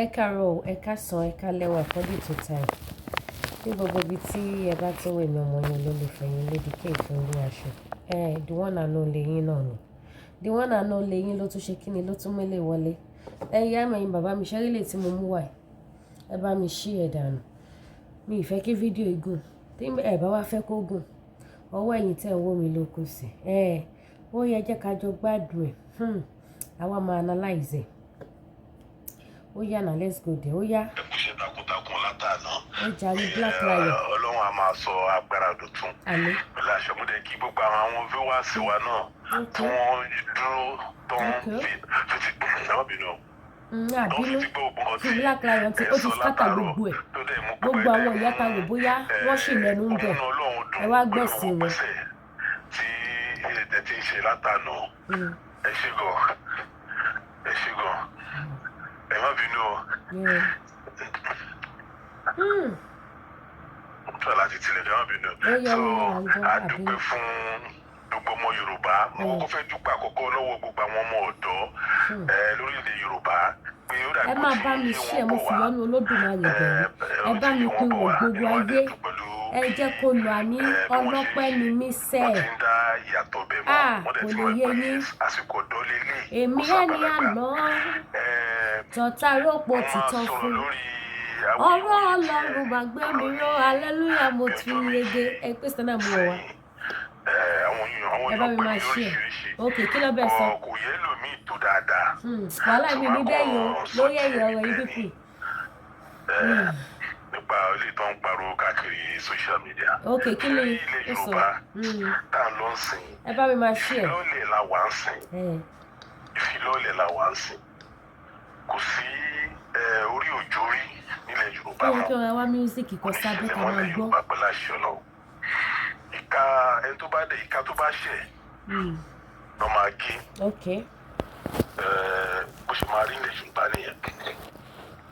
Ẹ káàárọ̀, ẹ káàsán, ẹ káalẹ́ o, according to time. Ní gbogbo ibi tí ẹ bá ti ń wò mí, ọmọ yín olólùfẹ́ yín, Lady K Ìfẹ́. The one and only yín náà ni. The one and only yín ló tún ṣe kíni, ló tún mélé wọlé. Ẹ ìyá mi, ẹ̀yin bàbá mi, ṣẹ́ rí lè tí mo mú wá yìí. Ẹ bá mi ṣí ẹ dànù. Mi ì fẹ́ kí fídíò yìí gùn. Tí ẹ bá wá fẹ́ kó gùn, ọwọ́ ẹ̀yin tí ẹ̀ ń wò mí ló kù sí. Ó yẹ jẹ́ ká jọ gbádùn ẹ̀. Àwa máa analyze ẹ̀. Ó yá now, let's go there. Ó yá. Ẹ kú iṣẹ́ takuntakun látàná. Ẹ jàre, Black Lion. Ọlọ́run á máa sọ agbára dọ̀tun. Àmín. Pẹ̀lú àṣọmúdẹ kí gbogbo àwọn viewers wa náà tí wọ́n dúró tó ń fi fi àwọn bínú tó ń Àbínú. fi ti gbọ́ gbogbo nǹkan tí Black Lion ti ẹ ó ti sọ scatter látàárọ̀ gbogbo ẹ̀. tó dẹ̀ mú Gbogbo àwọn ìyá ta rò bóyá wọ́n sì lẹ́nu ń bẹ̀. Ọmọ Ọlọ́run dùn Ẹ wá pẹ̀lú gbẹ̀sìn gbogbo wọn. ìgbésẹ̀ tí ẹ ti ń ṣe látàná. Ẹ ṣé gan, ẹ ṣé gan, ẹ má bínú o. Tọ́ láti tilẹ̀, ẹ má bínú. Ó yẹ So wọn là ń gbọ́, a àbí? dúpẹ́ fún gbogbo ọmọ Yorùbá. Mo kọ́kọ́ fẹ́ dúpẹ́ àkọ́kọ́ lọ́wọ́ gbogbo àwọn ọmọ ọ̀dọ́ lórílẹ̀ Yorùbá pé ó dàbí Ẹ máa bá mi ṣí ẹ, mo fi yọ́nú Olódùmarè bẹ̀rẹ̀. Ẹ bá mi pín wò gbogbo ayé. Ẹ jẹ́ kó lọ àní ọlọ́pẹ́ ni mí sẹ́ Wọ́n ẹ̀. ti ń dá ìyàtọ̀ bẹ̀ mọ́. Ah, Wọ́n dẹ̀ kò ti lè mọ̀ yé pé yín. àsìkò ọ̀dọ́ lélẹ̀. Èmi ẹni àná tọ́ta rọ́pò Wọ́n máa títọ́ sọ̀rọ̀ fún. lórí Ọ̀rọ̀ Ọlọ́run máa gbé mi ró, hallelujah, mo tún yege. Ẹ pé sẹ́nà mú ọ wá. Àwọn èèyàn àwọn Ẹ bá èèyàn mi pè máa mí ṣí ẹ. lóríṣiríṣi. Ok, kí ló bẹ̀ sọ? Ọ̀, kò yẹ lómi tó dáadáa. Wàhálà mi ní dẹ́yìn o lórí ẹ̀yìn ọ̀rọ̀ yìí pípì. Nípa ilé tó ń pariwo káàkiri social media. Ok, kí ni Ilẹ̀ ó sọ? Yorùbá tá à ń lọ sìn, Ẹ bá mi máa ṣí ẹ. ìfilọ́lẹ̀ la wà ń sìn. Ìfilọ́lẹ̀ la wà ń sìn. Kò sí orí òjò rí nílẹ̀ Yorùbá Ó yẹ mọ́. kí ọ̀rẹ́ wa music kọ sábẹ́ ká Wọ́n máa lẹ̀ gbọ́. Yorùbá pẹ̀lú àṣẹ Ọlọ́run. Ìka ẹni tó bá dẹ̀, ìka tó bá ṣẹ̀ lọ́ máa gé. Bó ṣe máa rí ilẹ̀ Yorùbá nìyẹn,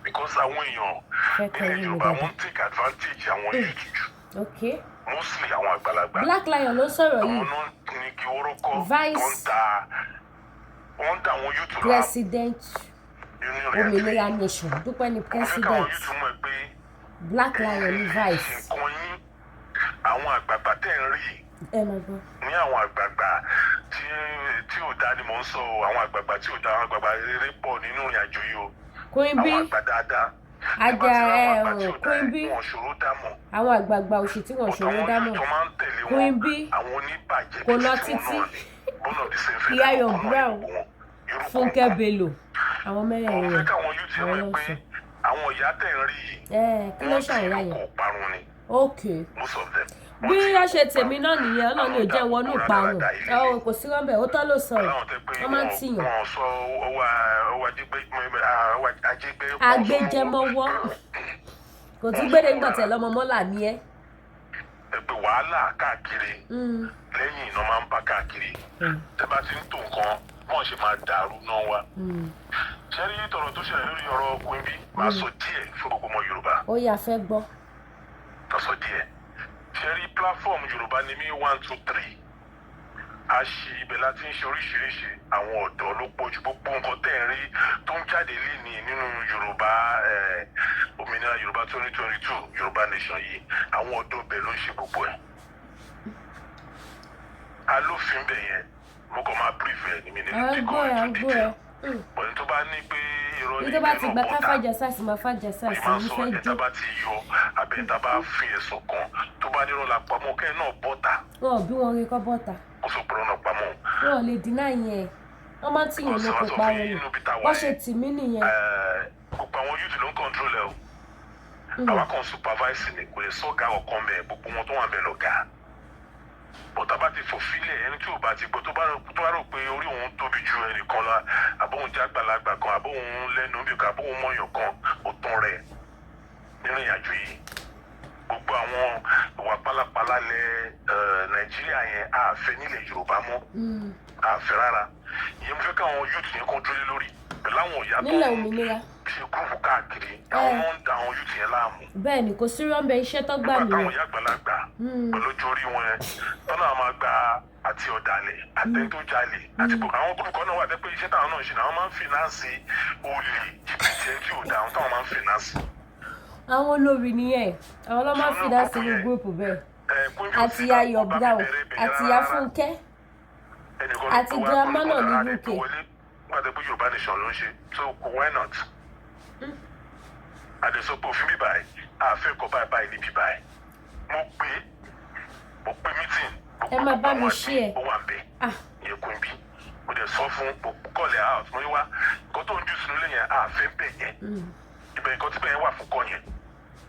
because àwọn èèyàn Fẹ́ kọ́ nílẹ̀ yé mi Yorùbá, dáadáa. wọ́n ń take advantage àwọn youth jù, mostly àwọn àgbàlagbà. Black Lion ló sọ̀rọ̀ Àwọn yìí. náà ní kí wọ́rọ́kọ́ Vice tó ń da, wọ́n ń da àwọn youth láàmú President nínú ìrìn àjò Òmìnira yìí. Nation, Dúpẹ́ ni Mo fẹ́ president. káwọn youth mọ̀ pé Black Lion ní vice. nǹkan yín, àwọn àgbààgbà tẹ̀ ń rí Ẹ máa gbọ́. ní àwọn àgbààgbà tí ò dá ni mò ń sọ o. Àwọn àgbààgbà tí ò dá, àwọn àgbààgbà rere pọ̀ nínú ìrìn àjò yìí o. Queen B. Àwọn àgbà dáadáa. Ajá Tí bá ti rí ẹ àwọn àgbà tí ò ò dá Queen B. yẹn, wọn ṣòro dá mọ̀. Àwọn àgbààgbà òṣì tí wọ́n ṣòro Àwọn dámọ̀. tó máa ń tẹ̀lé wọn, Queen B. àwọn oníbàjẹ́ Kò bíi lọ títí wọn títí. náà ni. Bọ́nà the same feather Ìyá Ayọ̀ ọkàn náà ni Brown, gbogbo wọn. Irú Fúnkẹ́ kọ̀ọ̀kan. Bello, àwọn Mo mẹ́rẹ̀ẹ̀rin fẹ́ yẹn káwọn youth àwọn mọ̀ ló ń pé sọ. àwọn ìyá tẹ̀ ń rí yìí, Ẹ kí ló wọ́n ti ṣàwọn ìyá yẹn? lóko parun ni, most of them. Wọ́n Bí ti wọ́n ṣe lóko tèmi náà nìyẹn, Ọlọ́run ò jẹ́ wọnú ìparun. Ọ kò sí rọ́ńbẹ́, ó tọ́ ló sọ. Láwọn tẹ pé Wọ́n máa ń tìyàn. wọn sọ owó ajígbé owó ajígbé. Agbẹjẹmọwọ́ kò tún gbédè ńgbà tẹ̀ lọ́mọ mọ́là ní ẹ́. Ẹgbẹ́ wàhálà káàkiri lẹ́yìn iná máa ń bá káàkiri. Tẹ bá ti ń tó nǹkan, wọ́n ṣe máa dàrú náà wá. Ṣé rí tọ̀rọ̀ tó ṣẹlẹ̀ lórí ọ̀rọ̀ Queen B, máa sọ díẹ̀ fún gbogbo ọmọ Yorùbá. Ó yà fẹ́ gbọ́. Máa sọ díẹ̀. Ṣé rí platform Yorùbá ní mí one two three, a ṣe ibẹ̀ láti ń ṣe oríṣiríṣi. Àwọn ọ̀dọ́ ló pọ̀ ju. Gbogbo nǹkan tẹ̀ ń rí tó ń jáde lénìí nínú Yorùbá, òmìnira Yorùbá 2022, Yorùbá Nation yìí, àwọn ọ̀dọ́ bẹ̀ ló ń ṣe gbogbo ẹ̀. Alófin bẹ̀ yẹn, mo kàn máa brief ẹ̀ ní mi nínú À ń kíkọ́ gbọ́ ẹ, à ń into gbọ́ ẹ. detail. Bọ̀dé tó bá ní pé irọ́ Ní ní tó bá ibẹ̀ ti náà gba ká bọ́ta fàjà sars, máa fàjà sars. máa Èyí sọ fẹ́ ẹ̀ jó. tá bá ti yọ abẹ́, tá bá fi ẹ̀sùn kan, tó bá nírọ̀ la pamọ́, kẹ́ náà bọ́ta. Wọn ò bí wọn rí kọ́ bọ́ta. Kó sọ pé ọ̀nà pamọ́. Wọn ò lè dínà yẹn, wọ́n máa ń tìyàn lóko parun ni. Wọ́n ṣe tì mí nìyẹn. Gbogbo àwọn youth ló ń control ẹ o. Àwa kan supervise ni, kò lè sọ́gà ọ̀kan bẹ̀. Gbogbo wọn tó wà bẹ̀ lọ́gà bọ́tà bá ti fòfilẹ̀, ẹni tí ò bá ti gbọ́, tó bá rò pé orí òun tóbi ju ẹnìkan lọ, àbóhun jẹ́ àgbàlagbà kan, àbóhun lẹ́nu bí kan, àbóhun mọ̀yàn kan, ó tán rẹ̀ nínú ìrìnàjò yìí. Gbogbo àwọn ìwà pálapàla lẹ Nàìjíríà yẹn, a fẹ́ nílẹ̀ Yorùbá mọ́. A fẹ́ rárá. Ìyẹn mo fẹ́ káwọn youth yẹn kàn dúró lé lórí pẹ̀lú àwọn ìyá tó Nílẹ̀ ń òmìnira. ṣe group káàkiri. Àwọn náà ń da àwọn youth yẹn láàmú. Bẹ́ẹ̀ ni, kò sí rọ́ńbẹ́, iṣẹ́ tó gbà Nígbà táwọn nìyẹn. ìyá àgbàlagbà pẹ̀lú ojú orí wọn yẹn tọ́nà máa gba Àti ọ̀dàlẹ̀, àtẹni tó jalè, àti gbogbo àwọn group kan náà wà tẹ́ pé iṣẹ́ táwọn náà ń ṣe náà, wọ́n máa ń finance olè, jìbìtì, ẹni tí ò dáhùn táwọn máa ń finance. Àwọn olórí nìyẹn, àwọn ló máa ń finance ní group bẹ́ẹ̀. Àti ìyá Ayọ̀ Brown, àti ìyá Fúnkẹ́, àti grandma náà ní UK. Nígbà tó pé Yorùbá nation ló ń ṣe, so why not? Àdèsọ pé òfin bíbáyìí àfẹ́ kọ́ báyìí báyìí ní bíbáyìí. Mo pè meeting. Ẹ máa bá mi share. Ó wà ń bẹ̀. Ìyẹn kún bí mo dẹ̀ sọ fún, mo call ẹ̀ out, mo ní wá, nǹkan tó ń jù sínú ilé yẹn, àfẹ́ bẹ̀ yẹn. Ibẹ̀ nǹkan tí bẹ̀ yẹn wà fún kọ́ yẹn,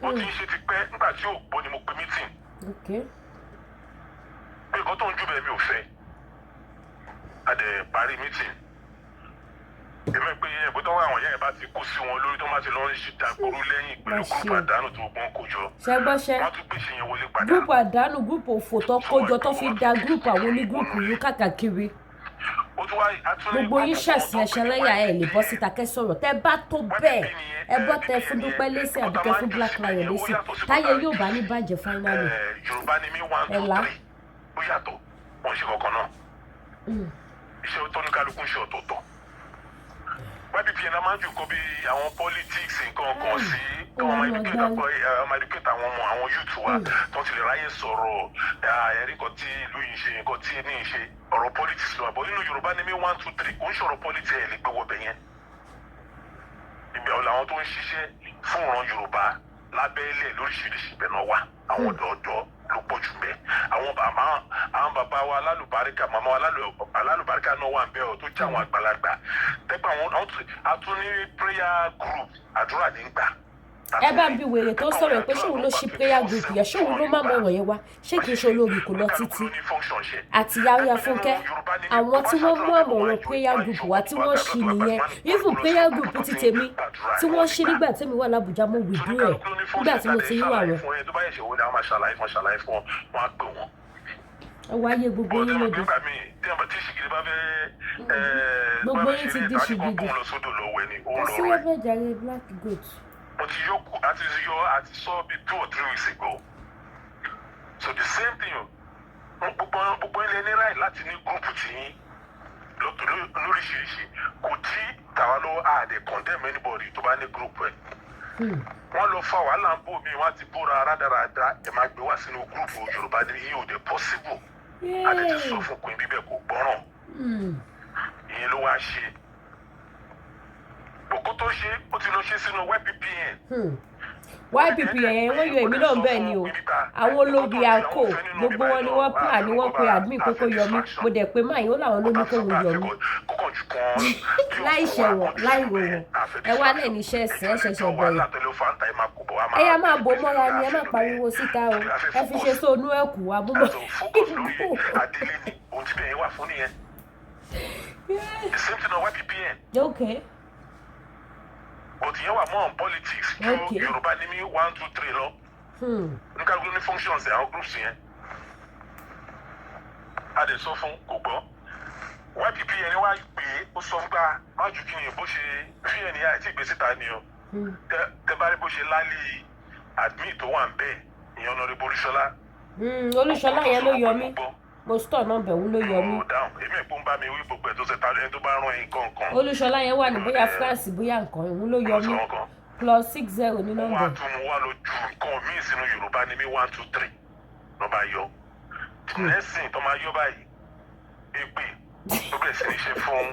ó ti ń ṣe ti pẹ́. Nígbà tí ò gbọ́ ni mo pe meeting pé nǹkan tó ń jù bẹ́ẹ̀ mi ò fẹ́. A dẹ̀ parí meeting. Èmi pé ẹ̀bùn tó wà, àwọn yẹn bá ti kó sí wọn lórí, tó bá ti lọ ń ṣe dàgbòrú lẹ́yìn pẹ̀lú group àdánù tó gbọ́n kó jọ, Ṣe gbọ́ṣẹ́? wọ́n tún gbèsè yẹn wọlé padà. Group àdánù, group òfò tó kójọ tó fi da group àwọn onígroup rú káàkiri. Ó tún wá atúní. Gbogbo yín ṣẹ̀sìn ẹ̀ṣẹ̀ lẹ́yà, ẹ̀ lè bọ́ síta kẹ́ sọ̀rọ̀. Tẹ́ bá tó bẹ́ẹ̀, ẹ bọ́ tẹ fún Dúpẹ́ lẹ́sìn àbí kẹ́ fún Black Lion lẹ́sìn, táyé yóò bá ní bàjẹ́ finally. Yorùbá ni mí, one two Ẹ̀là. three, ó yàtọ̀, wọ́n ṣe kankan náà. Iṣẹ́ tó ní kálukú ń ṣe ọ̀tọ̀ọ̀tọ̀. YPPN la máa ń jù kọ́ bí àwọn politics nǹkan kan sí tó wọn máa educate àpọ̀ ẹ, máa educate àwọn ọmọ, àwọn youth wa tó ti lè ráyè sọ̀rọ̀, ẹ̀rí nǹkan tí ìlú yìí ń ṣe, nǹkan tí ní í ṣe ọ̀rọ̀ politics ló wà bọ́ nínú Yorùbá ní mí one two three. Kò ń ṣọ̀rọ̀ politics, ẹ̀ lè gbé wọbẹ̀ yẹn. Ibẹ̀ ọ̀ làwọn tó ń ṣiṣẹ́ fún ìran Yorùbá lábẹ́lẹ̀ lóríṣiríṣi, ibẹ̀ náà wà. Àwọn ọ̀dọ́ ló pọ̀ jù bẹ́ẹ̀. Àwọn bàbá wa alálùbáríkà, màmá wa alálùbáríkà náà wà bẹ́ẹ̀ ọ̀ tó jẹ́ àwọn àgbàlagbà tẹ́gbà àwọn a tún ní prayer group, àdúrà ní gbà. Ẹ bá ń bi wèrè tó sọ̀rọ̀ pé ṣóun ló ṣí prayer group yẹn, ṣóun ló má mọ ọ̀rọ̀ yẹn wá, ṣé kìí ṣe olórí kò lọ títí àti Yàrá Fúnkẹ́. Àwọn tí wọ́n mú àmọ̀ràn prayer group wá tí wọ́n ṣí nìyẹn. Even prayer group ti tèmi tí wọ́n ṣí nígbà tèmi wà lábújá, mo withdraw ẹ̀ nígbà tí mo ti rí àwọn. Tó bá yẹ ṣe wo ni àwọn máa ṣàlàyé fún, ṣàlàyé fún wọn, wọn á pè wọn. Ẹ wá ayé gbogbo yín lóde. Nígbà míì tí wọn tí ṣìgìdì bá fẹ́ Gbogbo yín ti di ṣìgìdì. Kó lọ sódò lọ wẹ̀ ni ó Kò ń sí lọ rẹ̀. wẹ́bẹ̀ jàre, Black Goat. Mo ti yọ kú àti yọ àti sọ bíi 2 or 3 weeks ago, so the same thing. Gbogbo ilẹ̀ ní right láti ní group tí yín lóríṣiríṣi, kò tí tàwa lọ́wọ́. Àdè condemn anybody tó bá ní group ẹ̀. Wọ́n lọ fa wàhálà ń bò mí, wọ́n á ti bóra rádaràda, ẹ̀ máa gbé wá sínú group Yorùbá ní yín, ò dé possible. Àdè ti sọ fún Queen bíbẹ̀, kò gbọ́ràn. Ìyẹn ló wá ṣe bòkó tó ṣe, ó ti lọ ṣe sínú YPPN. YPP yẹn, wọ́n yọ èmi náà bẹ́ẹ̀ ni o. Àwọn olórí àkó gbogbo wọn ni wọ́n plan, ni wọ́n pe admin pé kó yọ mí. Mo dẹ̀ pé máa yín, ó làwọn ló ní kó wù yọ mí láì ṣẹ̀wọ̀n, láì rò wọ́n. Ẹ wá lẹ́ni iṣẹ́ ẹ̀sìn ẹ̀ ṣẹ̀ṣẹ̀ bẹ̀rẹ̀. Ẹ yá máa bò mọ́ra ni, ẹ má pariwo síta o. Ẹ fi ṣe sóònú ẹ̀kú abúmọ̀. Focus lórí adélé ni ohun tí bẹ́ẹ̀ wà fún nìyẹn. The same thing on YPPN, but ìyẹn wà more on politics ju Yorùbá ní mí one two three lọ. Nígbà ní functions àwọn groups yẹn, a lè sọ fún, kò gbọ́. YPPN wá pé ó sọ fún gbà má ju kí ni bó ṣe vn yà àti ìgbésí ta ni o. Tẹ bá rí bó ṣe lálẹ́ admin tó wà ń bẹ̀, ìyẹn Honorable Olúṣọlá. Olúṣọlá yẹn ló yọ mí. Mo store nọ́mbà, òun ló yọ mí. Ó dáhùn, èmi ẹ̀gbọ́n bá mi wí gbogbo ẹ̀ tó ṣe ta ẹni tó bá rán ẹ̀yìn kankan. Olúṣọlá yẹn wà ní bóyá France, bóyá nǹkan, òun ló yọ mí. +60 ní Wọ́n nọ́mbà. á tún mú wá lọ ju nǹkan míì sínú Yorùbá ní mí one two three lọ́ bá yọ. Nẹ́sìn tó máa yọ báyìí, èpè ló bẹ̀rẹ̀ sí ní ṣe fún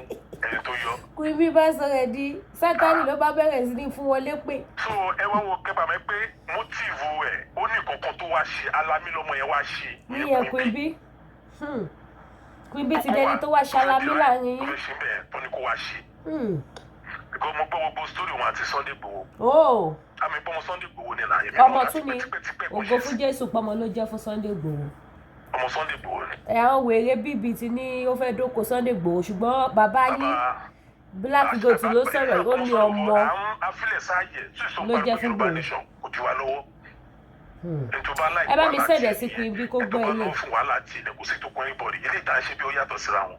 ẹni tó yọ. Queen bí bá sọ̀rọ̀ di Sátánì, ló bá bẹ̀rẹ̀ sí ní fún wọn lépè. So ẹ wá wo kẹfà mẹ́ pé motive ẹ̀, ó ní kankan tó wá ṣe alámí lọ́mọ yẹn wá ṣe. Níyẹn Queen bí. Queen bí ti dẹni tó wá ṣalamí láàrin Tó yín. fẹ́ ṣe bẹ́ẹ̀ tó ní kó wá ṣe. Because mo gbọ́ gbogbo story wọn àti Sunday Igboho. Oh. Àmì pọ́nmọ Sunday Igboho ni láàyè mi. Ọmọ tún ni, ògo fún Jésù, pọmọ ló jẹ́ fún Sunday Igboho. Ọmọ Sunday Igboho ni. Ẹ àwọn wèrè bíbí ti ní ó fẹ́ dóko Sunday Igboho, ṣùgbọ́n bàbá yín Black Goat ló sọ̀rọ̀, ó ní ọmọ afílẹ̀ sáàyè tí ìsọ ló jẹ́ fún Yorùbá Igboho. nation kò di wa lọ́wọ́. Ẹ bá mi send ẹ̀ sí Queen bí kó gbọ́ ilé. Ilé. Tó bá fún wàhálà tí ilẹ̀ kò sí tó kún anybody, ilé ìta ń ṣe bí ó yàtọ̀ síra wọn.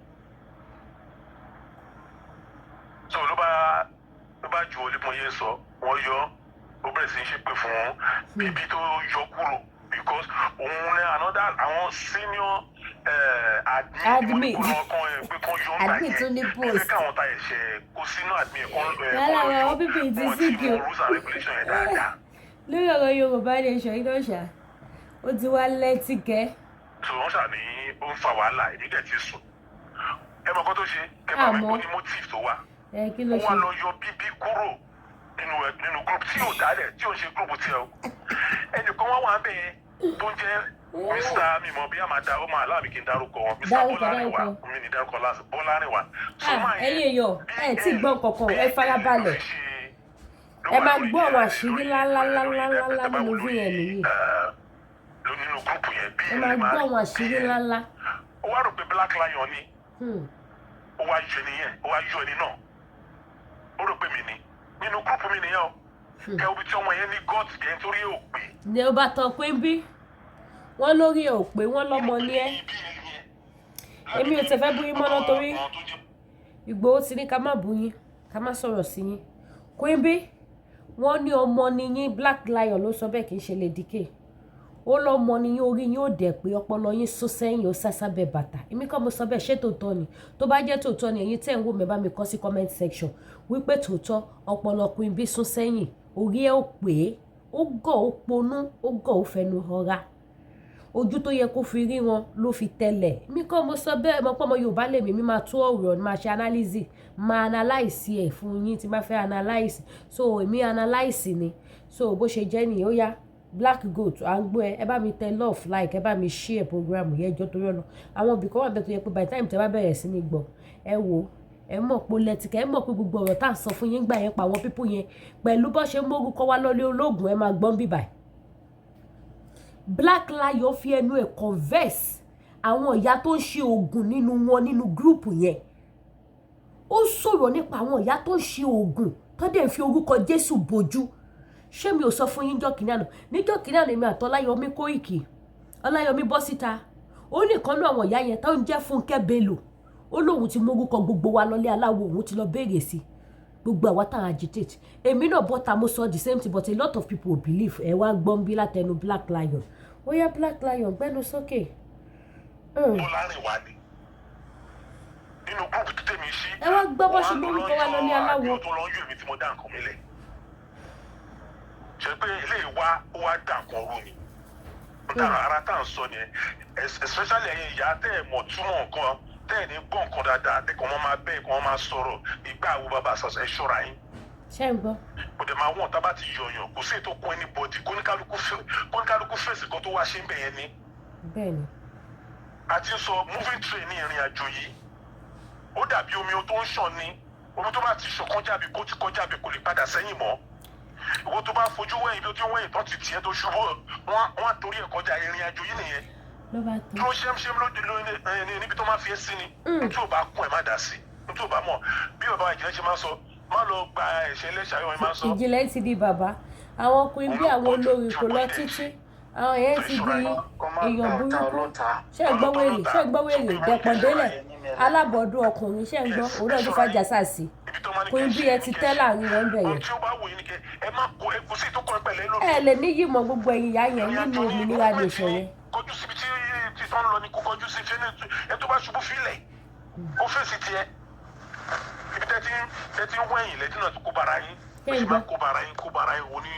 So ló bá ju olúmọye sọ, wọ́n yọ, ó bẹ̀rẹ̀ sí í ṣépè fún bíbí tó yọ kúrò because òun ní another àwọn senior Admin ni mo ní Admin. kó lọ kán ẹ pé kán yọ ńgbà Admin yẹn. tún ní Ẹ post. fẹ́ káwọn ta ẹ̀ṣẹ̀ kó sínú admin kan ẹ Yálà kán lọ àwọn yọ. people ti Wọn ti sick o. mọ rules and regulations yẹn dáadáa. Lórí ọ̀rọ̀ Yorùbá Nation yìí náà ṣá, ó ti wá lẹ́tìkẹ́. So wọ́n ṣà ní ó ń fa wàhálà, èmi dẹ̀ ti sùn. Ẹ mọ̀ kó tó ṣe kẹ bá mi Àmọ́. kó ní motive tó wà. Ẹ kí ló Ó wá ṣe? lọ yọ bíbí kúrò nínú group tí ò dálẹ̀, tí ò ń ṣe group tiẹ̀ o. Ẹnìkan wá wà bẹ́ẹ̀ tó ń jẹ́ Mr. Mímọ bí a máa da ó máa láàmì kí n dárúkọ wọn, Mr. Dárúkọ, Bọ́lárìnwá. Dárúkọ. Mi ní dárúkọ last, Bọ́lárìnwá. So Ah, máa yẹn, ẹ̀yin èèyàn, ẹ tí gbọ́ kankan, ẹ farabalẹ̀. Ẹ máa gbọ́ àwọn àṣírí ńláńláńláńláńlá nínú VN yìí. Nínú group yẹn bí Ẹ máa gbọ́ àwọn àṣírí ńláńlá. Ó wá rò pé Black Lion ni. Ó wá yọ ẹni yẹn, ó wá yọ ẹni náà, ó rò pé mi ni nínú group mi nìyẹn o. Kẹ obi tí ọmọ yẹn ní gut yẹn torí ò pé. Ní ó bá tán pé bí wọ́n lórí ẹ̀ ò pé, wọ́n lọ́mọ ní ẹ́. Èmi ò tẹ̀ fẹ́ bú yín mọ́ná torí Ìgbòho ti ní ká má bú yín, ká má sọ̀rọ̀ sí yín. Queen B, wọ́n ní ọmọ ni yín. Black Lion ló sọ bẹ́ẹ̀, kì í ṣe Lady K. Ó lọ́mọ ni yín, orí yín ò dẹ̀ pé, ọpọlọ yín sún sẹ́yìn, ó sásá bẹ bàtà. Èmi kọ́ mo sọ bẹ́ẹ̀. Ṣé tòótọ́ ni? Tó bá jẹ́ tòótọ́ ni, ẹ̀yin tẹ́ ń wò mí, bá mi kọ sí comment section wípé tòótọ́ ọpọlọ Queen B sún sẹ́yìn, orí ẹ̀ ò pé, ó gọ̀, ó ponú, ó gọ̀, ó fẹnu họra, ojú tó yẹ kó fi rí wọn ló fi tẹlẹ̀. Mi kọ́ mo sọ bẹ́ẹ̀. Mọ̀ pé ọmọ Yorùbá lèmi, mi máa tú ọ̀rọ̀, máa ṣe analysis, máa analyse ẹ̀ fún yín tí bá fẹ́ analyse. So èmi analyse ni. So bó ṣe jẹ́ nìyẹn. Ó yá, Black Goat, à ń gbọ́ ẹ. Ẹ bá mi tẹ love, like, ẹ bá mi share program yẹn jọ torí ọ̀nà àwọn ibì kan wà bẹ́ẹ̀ tó yẹ pé by the time tẹ bá bẹ̀rẹ̀ sí ní gbọ́, ẹ wò, ẹ mọ̀ pé lẹ́tìkẹ́, ẹ mọ̀ pé gbogbo ọ̀rọ̀ tá à ń sọ fún yín gbà yẹn pa àwọn people yẹn pẹ̀lú bó ṣe mórúkọ wá lọ́lé ológun, ẹ máa gbọ́n bíbáyìí. Black Lion fi ẹnu ẹ̀ converse àwọn ìyá tó ń ṣe oògùn nínú wọn, nínú group yẹn. Ó sọ̀rọ̀ nípa àwọn ìyá tó ń ṣe oògùn tó dẹ̀ ń fi orúkọ Jésù bojú. Ṣé mi ò sọ fún yín jọ́ kìíní àná? Níjọ́ kìíní àná, èmi àti Ọláyọmí Kóìkì, Ọláyọmí bọ́ síta, ó ní ìkan náà àwọn ìyá yẹn tó ń jẹ́ Fúnkẹ́ Bello, ó lóun ti mórúkọ gbogbo wa lọlé aláwo, òun ti lọ béèrè sí gbogbo àwa táwọn agitate. Èmi náà bọ́ta, mo sọ the same thing, but a lot of people believe. Ẹ wá gbọ́n bí látẹnu Black Lion. Ó yá, Black Lion, gbẹ́nu sókè. Bọ́lárìnwá ni nínú group tó tẹ̀mí sí. Ẹ wá gbọ́ bó ṣe mórúkọ wa lọlé aláwo. Wọ́n á lọ yọ tó lọ yọ èmi tí mo dá nǹkan mi lẹ̀. Ṣe pé eléyìí wá, ó wá dá nǹkan rú ni. Tára ara tá à ń sọ nìyẹn, especially ẹ̀yin ìyá tẹ́ ẹ̀ mọ̀ túmọ̀ nǹkan, tẹ́ ẹ̀ ní gbọ́ nǹkan dáadáa, tẹ́ kàn wọ́n máa bẹ́ẹ̀ kàn wọ́n máa sọ̀rọ̀ ìgbà wo bàbá àṣàṣ, ẹ ṣọ́ra yín. Ṣé ń gbọ́? Kò dẹ̀ máa wọ̀n tá bá ti yọ̀yàn, kò sí ètò kún anybody, kóníkálukú fèsì kan tó wá ṣe ń bẹ̀ yẹn ni. Bẹ́ẹ̀ ni. A ti ń sọ moving train ní ìrìn àjò yìí, ó dàbí omi tó ń ṣàn ni. Omi tó bá ti ṣàn kọjá bí kó ti kọjá bí, kò lè padà sẹ́yìn mọ́. Ìwọ tó bá fojú wẹ̀yìn, bí ó ti ń wẹ̀yìn tán ti tiẹ̀ tó ṣubú, wọ́n á torí ẹ̀ kọjá. Ìrìn àjò yìí nìyẹn. Ló bá tán. Dúró ṣẹ́mṣẹ́m ló níbi tó máa fi ẹ́ sí ni. Tí ò bá kún ẹ̀, má dà sí. Tí ò bá mọ̀ bí bàbá ìjìnlẹ̀ ṣe máa ń sọ, má lọ gba ẹ̀ṣẹ̀ ẹlẹ́ṣẹ̀ ayọ̀ máa ń sọ. Ìjìnlẹ̀ ti di bàbá. Àwọn ọkùnrin bí àwọn olórí kò lọ títí, àwọn yẹn ti di èèyàn burúkú. Ṣé ń gbọ́ wèrè? Ṣé ń gbọ́ wèrè dẹ̀pọ̀délẹ̀ alábọ̀ọ́dún ọkùnrin? Ṣé ń gbọ́? Òun náà tún fàjà sàsì. Queen B, ẹ ti tẹ́ láàrin wọn bẹ̀ yẹn. Tí ó bá wù yín ni kẹ ẹ má kó ẹ, kò sí ètò kan pẹ̀lẹ́ lómi. Ẹ lè níyì mọ gbogbo ẹ̀yin ìyá yẹn nínú òmìnira nation yẹn. Kọjú síbi tí tó ń lọ ni kó kọjú sí. Ṣé ẹ tó bá ṣubú, fílẹ̀ kó fèsì tiẹ̀. Ibi tẹ́tí ń wẹ̀yìn lẹ́tí náà tó kó bara yín, bó ṣe máa ń kó bara yín, kó bara yín, òní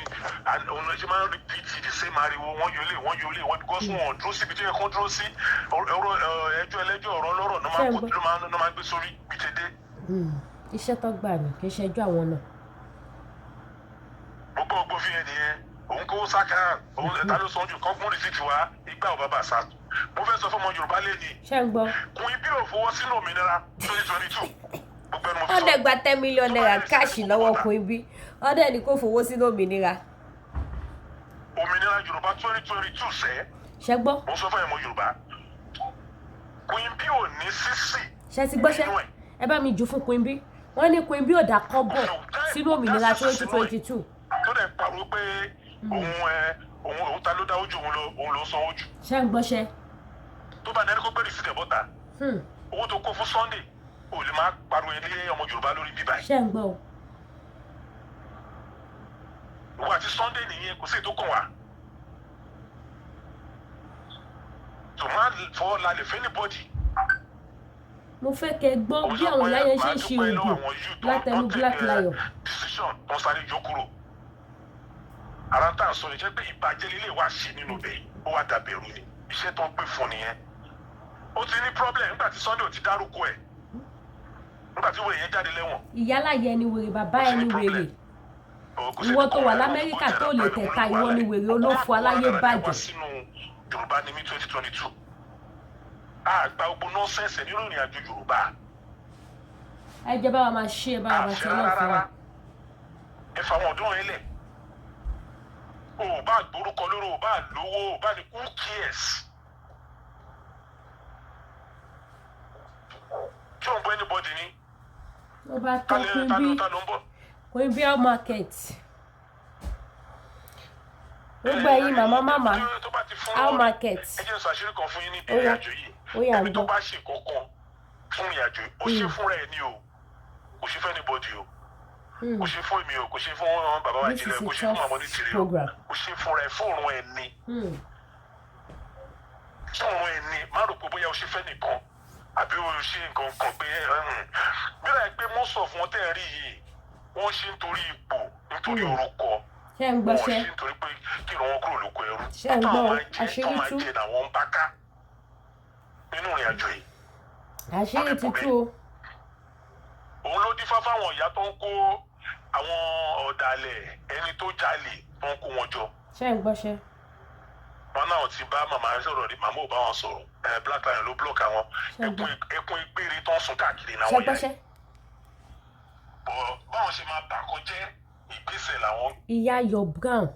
òun ṣe máa ń repeat the same ariwo. Wọ́n yọ lé, wọ́n yọ lé wọ́n, because wọn ò dúró síbi tó yẹ kó dúró sí. Ọ̀rọ̀ ẹjọ́ ẹlẹ́jọ́, ọ̀rọ̀ ọlọ́rọ̀ ló máa ń kó, ló máa ń gbé sórí bí tẹ́dẹ́. Iṣẹ́ tó gbà ní, kì í ṣẹjọ́ àwọn náà. Gbogbo ògbó fi hàn nìyẹn. Òun kó sáká òun ta ló sọ jù kọ́gbọ́n receipt wá ìgbà ò bàbá sá. Mo fẹ́ sọ fọmọ Yorùbá lẹ́ni. Ṣé ń gbọ́? Queen B ò fọwọ́ sínú òmìnira 2022, gbogbo ẹnu mo fi Wọ́n sọ. dẹ̀ gba ₦10 million cash lọ́wọ́ Queen B, wọ́n dẹ̀ ní kó fowó sínú òmìnira. Òmìnira Yorùbá 2022 sẹ́. Ṣé gbọ́? Mo sọ fún ẹ̀mọ Yorùbá, Queen B ò ní sísì Ṣé ti gbọ́? Ṣẹ́ ẹ bá mi jù fún Queen B? Wọ́n ní Queen B ò dá kọ́bọ̀ sínú òmìnira 2022. Tó dẹ̀ pariwo pé òun ẹ òun òun ta ló dá ojú òun lọ, òun ló sanwó jù. Ṣé ń gbọ́ ṣẹ́? Tó bá nẹ́ni kó gbé receipt ẹ̀ bọ́ta. Owó tó kó fún Sunday, ò lè máa pariwo ilé ọmọ Yorùbá lórí bíbá yìí. Ṣé ń gbọ́ o? Ìwọ àti Sunday nìyẹn, kò sí ètò kàn wá. Tó máa fọwọ́ lálẹ́ fún anybody. Mo fẹ́ kẹ́ gbọ́ bí àwọn ìyá yẹn ṣe ń ṣe oògùn látẹnu Black Lion. Decision tó ń sáré yọ kúrò, ara tá à ń sọ ni jẹ́ pé ìbàjẹ́ lílé wa ṣe nínú bẹ̀, ó wá dàbẹ̀rù ni. Iṣẹ́ tó ń gbé fún nìyẹn. Ó ti ní problem nígbà tí Sunday ò ti dárúkọ ẹ̀, nígbà tí wọ́n yẹn jáde lẹ́wọ̀n. Ìyálàyẹ ẹni wèrè, bàbá ẹni wèrè, ìwọ tó wà l'Amẹ́ríkà tó lè tẹ̀ka, ìwọ ni wèrè, olófo, aláyé bàjẹ́. Sínú Yorùbá ní mí 2022, àgbà gbogbo nonsense nínú ìrìn àjò Yorùbá. Ẹ jẹ́ bá wa máa ṣe, ẹ bá wa máa àṣẹ tẹ náà rárá fún wa. Rárá, ẹ fa àwọn ọ̀dọ́ yẹn lẹ̀. O ò bá gbórúkọ lórí, o ò bá lówó, o ò bá ní, who cares? Tí ò ń bọ anybody ni. Ó bá ta tán. ló Queen ta ló B ta ló ń bọ̀. Queen B how market. Gbogbo ẹ̀yin màmá màmá, tó bá ti fún how lọ́wọ́ market. Ẹ jẹ́ n sọ àṣírí kan fún yín níbi Ó yá. ìrìn àjò yìí. Ó yá, Ẹni ń tó gbọ́. bá ṣe kankan fún ìrìn àjò yìí, ó ṣe fúnra ẹ̀ ní o, kò ṣe fún anybody o. Kò ṣe fún èmi o, kò ṣe fún bàbá wa This is jìnlẹ̀, a kò ṣe fún tough màmá onítìrí o. program. Kò ṣe fúnra ẹ̀, fóònù ẹ̀ ni. Fóònù ẹ̀ ni. Má rò pé bóyá o ṣe fẹ́ nìkan àbí o ṣe nǹkan kan pé bí láì pé most of wọn tẹ́ ẹ rí yìí, wọ́n ṣe nítorí ipò, nítorí orúkọ. Ṣé ń Wọ́n gbọ́ṣẹ́? ṣe nítorí pé kí ìran wọn kúrò lóko ẹrú. Ṣé ń gbọ́? Táwọn máa jẹ Àṣírí tó máa tú. jẹ làwọn ń bá ká nínú ìrìn àjò yìí. Àṣírí ti tú o. Òun ló dífá fáwọn ìyá tó ń kó àwọn ọ̀dàlẹ̀, ẹni tó jalè, tó ń kó wọn jọ. Ṣé ń gbọ́ṣẹ́? Wọn náà ti bá màmá sọ̀rọ̀ rí, màmá ò bá wọn sọ̀rọ̀ ẹ. Black Lion ló block àwọn. Ṣé ń gbọ́? Ẹkún ìgbére tó ń sun káàkiri Ṣé náà ń wọ́n yà. gbọ́ṣẹ́? Bọ̀ báwọn ṣe máa bà kó jẹ́ ìgbésẹ̀ làwọn. Ìyá Ayọ̀ Brown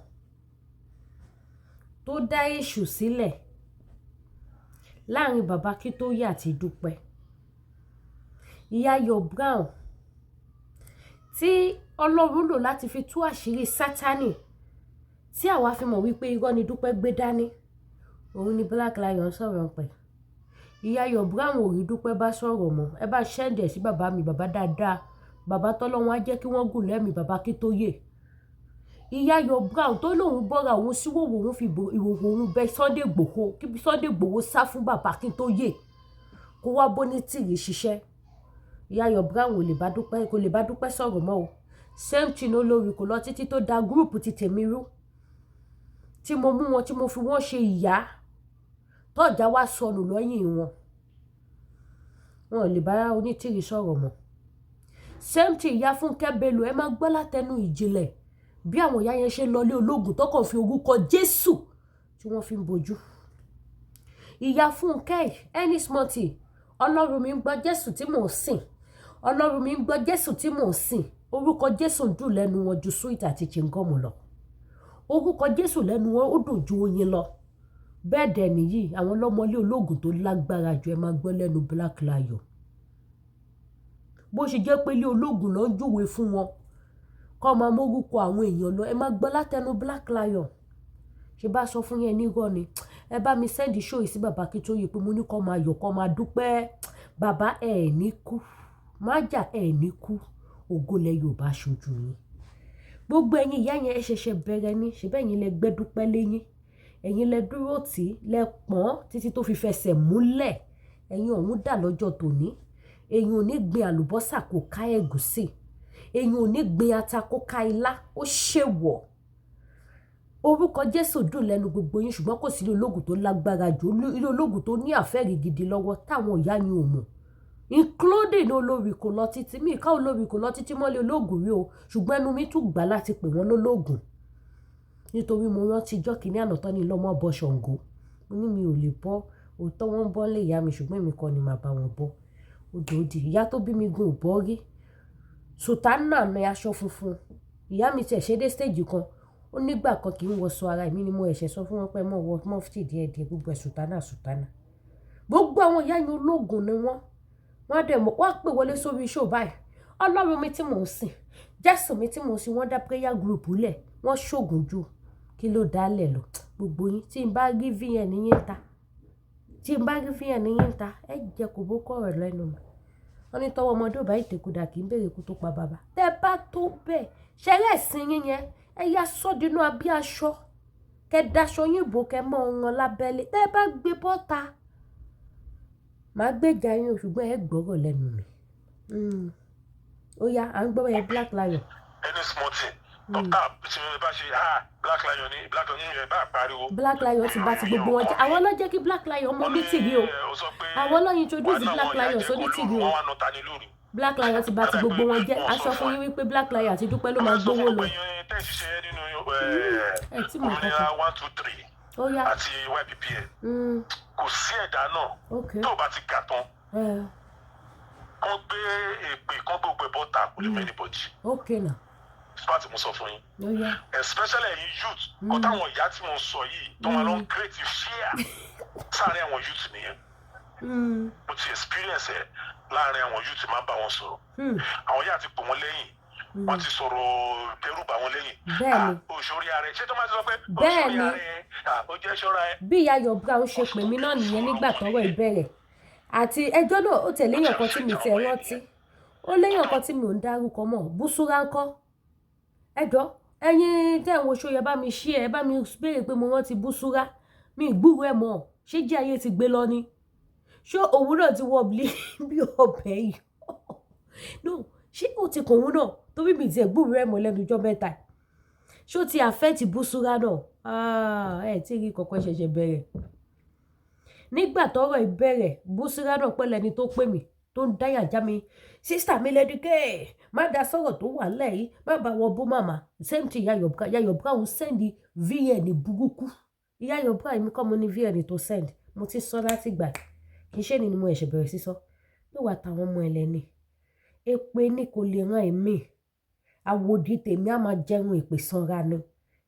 tó dá èṣù sílẹ̀ láàrin bàbá Akíntóyè àti Dúpẹ́, ìyá Ayọ̀ Brown tí Ọlọ́run lò láti fi tú àṣírí Sátánì, tí àwa fi mọ̀ wípé irọ́ ni Dúpẹ́ gbé dání, òun ni Black Lion sọ̀rọ̀ pẹ̀. Ìyá Ayọ̀ Brown ò rí Dúpẹ́ bá sọ̀rọ̀ mọ́. Ẹ bá send ẹ̀ sí bàbá mi, bàbá dáadáa, bàbá tọ́lọ́run á jẹ́ kí wọ́n gùn lẹ́mìí, bàbá Akíntóyè. Ìyá Ayọ̀ Brown tó lóun bọ́ra òun síwòwò, òun fi ìhòòhò òun bẹ Sunday Igboho, kí Sunday Igboho sá fún bàbá Akíntóyè, kó wá bó ní tìrì ṣiṣẹ́. Ìyá Ayọ̀ Brown ò lè bá Dúpẹ́, kò lè bá Dúpẹ́ sọ̀rọ̀ mọ́ o. Same thing, olórí kò lọ títí tó da group ti tèmi rú, tí mo mú wọn, tí mo fi wọ́n ṣe ìyá tọ́jà wá sọnù lọ́yìn wọn, wọn ò lè bá onítìrì sọ̀rọ̀ mọ́. Same thing, ìyá Fúnkẹ́ Bello. Ẹ máa gbọ́ látẹnu ìjìnlẹ̀ bí àwọn ìyá yẹn ṣe ń lọlé ológun tó kàn fi orúkọ Jésù tí wọ́n fi ń bojú. Ìyá Fúnkẹ́, any small thing, Ọlọ́run mi ń gbọ́, Jésù tí mò ń sìn, Ọlọ́run mi ń gbọ́, Jésù tí mò ń sìn. Orúkọ Jésù ń dùn lẹ́nu wọn ju sweet àti chewing-gum lọ. Orúkọ Jésù lẹ́nu wọn, ó dùn ju oyin lọ. Bẹ́ẹ̀ dẹ̀ nìyí, àwọn lọ́mọlé ológun tó lágbára jù. Ẹ máa gbọ́ lẹ́nu Black Lion bó ṣe jẹ́ pé ilé ológun ló ń júwe fún wọn kọ́ máa mórúkọ àwọn èèyàn lọ. Ẹ máa gbọ́ látẹnu Black Lion. Ṣe bá sọ fún yẹn nírọ́ ni. Ẹ bá mi send show yìí sí bàbá Akíntóyè pé mo ní kó máa yọ̀, kó máa dúpẹ́. Bàbá, ẹ̀ ní kú májà, ẹ̀ ní kú. Ògo lẹ Yorùbá ṣojú yín. Gbogbo ẹ̀yin ìyá yẹn, ẹ ṣẹ̀ṣẹ̀ bẹ̀rẹ̀ ni. Ṣe bẹ́ẹ̀ yín lẹ gbẹ́ Dúpẹ́ léyìn, ẹ̀yin lẹ dúró tì í, lẹ pọ́n títí tó fi fẹsẹ̀ múlẹ̀. Ẹ̀yin ọ̀hún dà lọ́jọ́ tòní? Èyàn ò ní gbin àlùbọ́sà kó ká ẹ̀gúsí, èyàn ò ní gbin ata kó ká ilá. Ó ṣèwọ̀. Orúkọ Jésù dùn lẹ́nu gbogbo yín, ṣùgbọ́n kò sí ilé ológun tó lágbára jù, ilé ológun tó ní àfẹ́rí gidi lọ́wọ́ táwọn ìyá yín ò mọ̀, including olórí kò lọ títí mí ká. Olórí kò lọ títí mọ́lẹ̀ ológun rí o, ṣùgbọ́n ẹnu mi tún gbà láti pè wọ́n lólógun, nítorí mo rántí ijọ́ kìíní àná tán ní lọ́mọ bọ Ṣàngó. Mo ní mi ò lè bọ́. Òótọ́, wọ́n ń bọ́ lé ìyá mi, ṣùgbọ́n èmi kọ́ ni màá bá wọn bọ́. Odò òdì ìyá tó bí mi gun ò bọ́ rí. Sùtánà ní aṣọ funfun ìyá mi tiẹ̀ ṣe dé stage kan. Ó nígbà kan kì í wọṣọ ara èmi ni mo ẹ̀ṣẹ̀ sọ fún wọn pé mọ̀ wọ mọ́fìtì díẹ̀díẹ̀. Gbogbo ẹ̀ sùtánà sùtánà. Gbogbo àwọn ìyá yẹn, ológun ni wọ́n. Wọ́n á dẹ̀ mọ̀, wọ́n á pè wọlé sórí show báyìí, Ọlọ́run mi tí mò ń sìn, Jésù mi tí mò ń sìn. Wọ́n dá prayer group lẹ̀, wọ́n ṣògùn ju kí ló dálẹ̀ lọ. Gbogbo yín, tí n bá rí vn yín ta, tí n bá rí vn yín ta, ẹ jẹ kòbókò ọ̀rọ̀ lẹ́nu mi. Wọ́n ní tọwọ́ ọmọdé ò bá ìtẹ̀kùdà, kì í béèrè ikú tó pa bàbá. Tẹ́ bá tó bẹ́ẹ̀ ṣẹlẹ̀ ẹ̀sìn yín yẹn, ẹ yá sọ́dínú abí aṣọ. Kẹ́ daṣọ yín bò, kẹ́ mọ́ wọn lábẹ́lé. Tẹ́ ẹ bá gbé bọ́ta, màá gbèjà yín o, ṣùgbọ́n ẹ gbọ́rọ̀ lẹ́nu mi. Ó yá, à ń gbọ́ ẹ, Black Lion. Any small thing tọ́ka tí wọ́n bá ṣe, ah, Black Lion ní, Black Lion yẹn bá pariwo. Black Lion ti bá ti gbogbo wọn jẹ́. Àwọn ló jẹ́ kí Black Lion mọ Onítìrí o. Àwọn ló introduce Black Lion sónítìrí o. Wọ́n wá nọta ní lóru. Black Lion ti bá ti gbogbo wọn jẹ́. A sọ fún yín wípé Black Lion àti Dúpẹ́ ló máa gbówó lọ. Tẹ́ ẹ̀ ṣiṣẹ́ nínú Ẹ tí mo òmìnira kọ́kọ́. 1 2 3 Ó yá. àti YPPL, kò sí ẹ̀dá náà tó o bá ti ga tán, kán gbé èpè, kán gbogbo ẹ̀ bọ́ta, kò lè mọ anybody. Ok na. Smart, mo sọ fún yín, Ó yá. especially ẹ̀yin youth kó táwọn ìyá tí mo sọ yìí tó wọn lọ ń create fear sáàárín àwọn youth nìyẹn. Mo ti experience ẹ̀ láàárín àwọn youth, máa ń bá wọn sọ̀rọ̀. Àwọn ìyá ti pò wọ́n lẹ́yìn, wọ́n ti sọ̀rọ̀ dẹ́rù bà wọ́n lẹ́yìn. Bẹ́ẹ̀ni. Ah, òṣòrí ara ẹ̀ ṣé tó máa ti sọ pé Bẹ́ẹ̀ni. òṣòrí ara ẹ̀, ah, ó jẹ́ ṣọ́ra ẹ̀. Bí ìyá Ayọ̀ Brown ṣe pè mí náà nìyẹn nígbà tọ́rọ̀ ìbẹ̀rẹ̀ àti ẹjọ́ náà. Ó tẹ̀lé èèyàn kan tí mi ti ẹ̀ rántí, ó léèyàn kan tí mi ò ń dárúkọ mọ́. Búsúrá ńkọ́? Ẹjọ́, ẹ̀yin tẹ́ ń wo ṣó yẹ, bá mi ṣí ẹ, bá mi béèrè pé mo rántí Búsúrá. Mi ìgbúrò ẹ̀ mọ́. Ṣé jẹ́ ayé ti gbé lọ ni? Ṣé òun náà ti wọ bí ọbẹ̀ yìí? No, ṣé ó ti kàn òun náà? Torí mi ti ẹ̀ gbúrò ẹ̀ mọ́ lẹ́nu ọjọ́ mẹ́ta. Ṣé ó ti affect Búsúrá náà? Ah, ẹ tí rí kọ̀ọ̀kan ṣẹ̀ṣẹ̀ bẹ̀rẹ̀. Nígbà tọ́rọ̀ ìbẹ̀rẹ̀, Búsúrá náà pẹ̀lú ẹni tó pè mí, tó ń dáyà já mi: "Sister mi Lady K, má da sọ̀rọ̀ tó wà lẹ́yìn, má bá wọn bú màmá." Same thing, Ìyá Brown. Ìyá Brown send VN burúkú. Ìyá Brown, èmi kọ́ mo ní VN tó send. Mo ti sọ láti gbà, kì í ṣe ni mo ẹ̀ṣẹ̀ bẹ̀rẹ̀ sí sọ ló wà táwọn ọmọ ẹlẹ́ni. Èpè ní kò lè ràn èmi. Àwòdì tèmi á máa jẹun èpè sanra ni.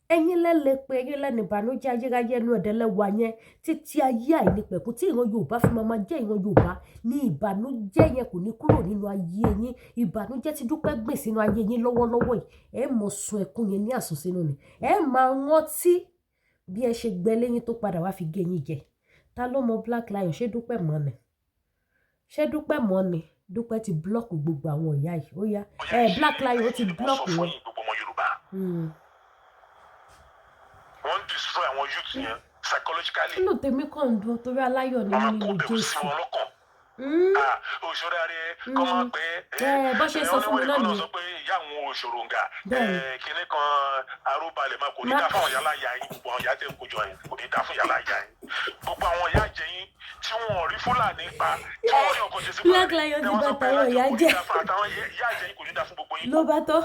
Ẹ̀yin lẹ́lẹ́ pé ẹ̀yin lẹ́nu ìbànújẹ́ ayérayé ẹnu ẹ̀dẹ́lẹ́wà yẹn títí ayé àìnípẹ̀kun, tí ìran Yorùbá fi máa jẹ́ ìran Yorùbá ní, ìbànújẹ́ yẹn kò ní kúrò nínú ayé yín. Ìbànújẹ́ tí Dúpẹ́ gbè sínú ayé yín lọ́wọ́lọ́wọ́ yìí, ẹ mọ̀ sun ẹkún yẹn ní àsùnsínú ni. Ẹ máa rántí bí ẹ ṣe gbẹ lẹ́yìn tó padà wá fi gé yín jẹ. Ta ló mọ Black Lion? Ṣé Dúpẹ́ mọ́ ni? Ṣé Dúpẹ́ mọ́ ni? Dúpẹ́ ti block gbogbo àwọn ìyá yìí. Ó yá, ẹ Black Lion, ó ti block Mo sọ fún wọn. yín, gbogbo ọmọ Yorùbá, wọ́n ń destroy àwọn youth yẹn psychologically. Inú tèmi kàn ń dùn torí aláyọ̀ ni Wọ́n máa mí kó nínú bẹ̀rù sí Jésù. wọn lọ́kàn. Ah, òṣèré arẹ kọ́ máa pẹ́. Ẹ, bó ṣe sọ fún mi náà nìyẹn. nìyẹn. Sọ pé ìyá àwọn òṣòròǹgà kinní kan arúbalẹ̀ máa kò ní dá fún àwọn yàrá ìyá yín. Gbogbo àwọn ìyá tẹ̀ ń kójọ yẹn, kò ní dá fún yàrá ìyá yín. Gbogbo àwọn ìyá jẹ yín tí wọn ò rí Fúlàní pa, tí wọn ò rí ọkọ̀ ṣe sí. Black Lion ti bá tàwọn ìyá jẹ́. Àtàwọn ìyá jẹ yín, kò ní dá fún gbogbo yín. Ló bá tọ́,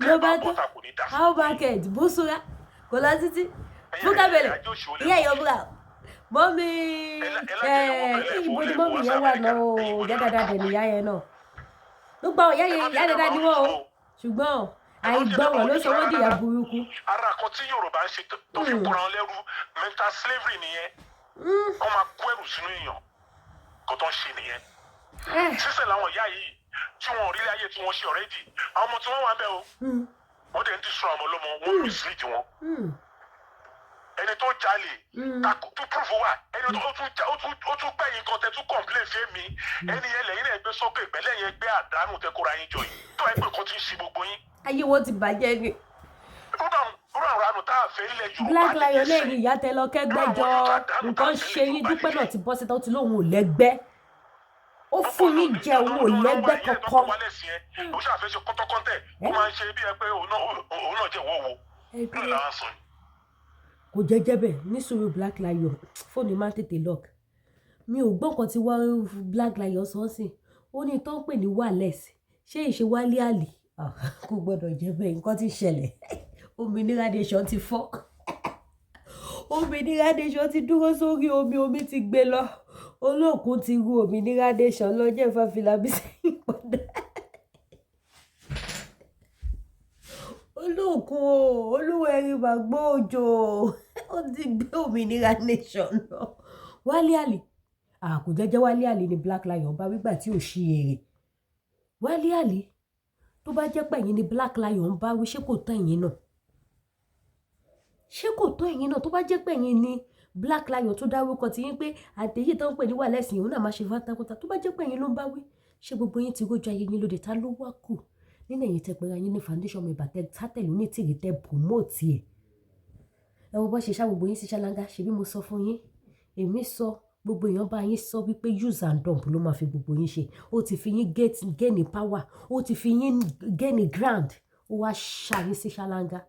ló bá tọ́. Bọ́tà kò ní dá fún How market? Búsúrá kò lọ títí fúkàbẹ̀lẹ̀. Ìyá ìyọ̀bùrà mọ́mí ẹ̀, ibo ni mọ́mí yẹn wà náà o? Ìyá dáadáa dẹ̀ níyà yẹn náà. Gbogbo àwọn ìyá yẹn, ìyá dáadáa ni wọ́n o, ṣùgbọ́n àìgbọràn ló sọ wọ́n dìyà burúkú. Ara kan tí Yorùbá ń ṣe tó fi kóra wọn lẹ́rú, mental slavery nìyẹn. Kọ́ máa kó ẹrù sínú èèyàn, kó tó ń ṣe nìyẹn. Sísè làwọn ìyá yìí tí wọn ò rí ilé ayé tí wọ́n ṣe already, àwọn ọmọ tí wọ́n wà ń bẹ̀ o, wọ́n dẹ̀ ń destroy àwọn ọlọ́mọ, wọ́n mislead wọn. Ẹni tó jalè tó proof wà, ẹni tó ó tún gbẹ̀yìn kan tẹ tún complain fẹ́ mi, ẹni yẹn lẹ́yìn náà gbé sókè pẹ̀lẹ́ yẹn, gbé àdánù tẹ kóra yín jọ yìí tó ẹ pé nǹkan ti ń ṣe gbogbo yín. Ayé wọn ti bàjẹ́ ni. Rúbà ránù tá a fẹ́ ilẹ̀ Yorùbá Black Lion nìyẹn. lẹ́yìn ìyá tẹ lọ kẹ́gbẹ́jọ, nǹkan ṣe yín. Dúpẹ́ náà ti bọ́ síta, ó ti lóun ò lẹ́gbẹ́, ó fún yín jẹ, òun ò lẹ́gbẹ́ kankan. Ó ṣàfẹ́ ṣe kọ́tọ́kọ́tẹ̀, ó máa ń ṣe bí ẹ pé òun náà jẹ́ wọ́wọ́ Ẹ lórí dúró. làwọn sọ yìí. Kò jẹ́jẹ́ bẹ́ẹ̀ ní sùúrù. Black Lion, fóònù máa ń tètè lock. Mi ò gbọ́ nǹkan tí wọ́n Black Lion sọ sí. Ó ní tó ń pè ní wireless, ṣé ìṣe wálé àlè? Ah, kò gbọ́dọ̀ jẹ́ bẹ́ẹ̀. Nǹkan ti ṣẹlẹ̀. Òmìnira Nation ti fọ́. Òmìnira Nation ti dúró sórí omi, omi ti gbé lọ. Olóòkun ti ru Òmìnira Nation lọ. Jẹ́ ìfàfilà bí sẹ́yìn padà. Olóòkun o, olúwẹ̀rí màgbọ́ òjò, ó ti gbé Òmìnira Nation lọ. Wálé Àlè kò jẹ́jẹ́. Wálé Àlè ni Black Lion bá wígbà tí ò ṣí èrè. Wálé Àlè, tó bá jẹ́ pé ẹ̀yin ni Black Lion bá wí, ṣé kò tán ẹ̀yin náà? Ṣé kò tó ẹ̀yin náà? Tó bá jẹ́ pé ẹ̀yin ni Black Lion tó dárúkọ ti yín pé àtẹ̀yí tó ń pè ní wàlẹ́sìn, òun náà máa ṣe fátákútà. Tó bá jẹ́ pé ẹ̀yin ló ń bá wí, ṣé gbogbo yín ti rójú ayé yín lóde? Ta ló wá kù nínú ẹ̀yin tẹ́ pera yín ní foundation member, tẹ́ sátẹ̀lú ní tìrì, tẹ́ promote ẹ̀? Ẹ wo bó ṣe ṣá gbogbo yín sí ṣáláńgá. Ṣebí mo sọ fún yín? Èmi sọ, gbogbo èèyàn bá yín sọ wípé use and dump ló máa fi gbogbo yín ṣe. Ó ti fi yín gain power, ó ti fi yín gain ground, ó wá ṣá yín sí ṣáláńgá.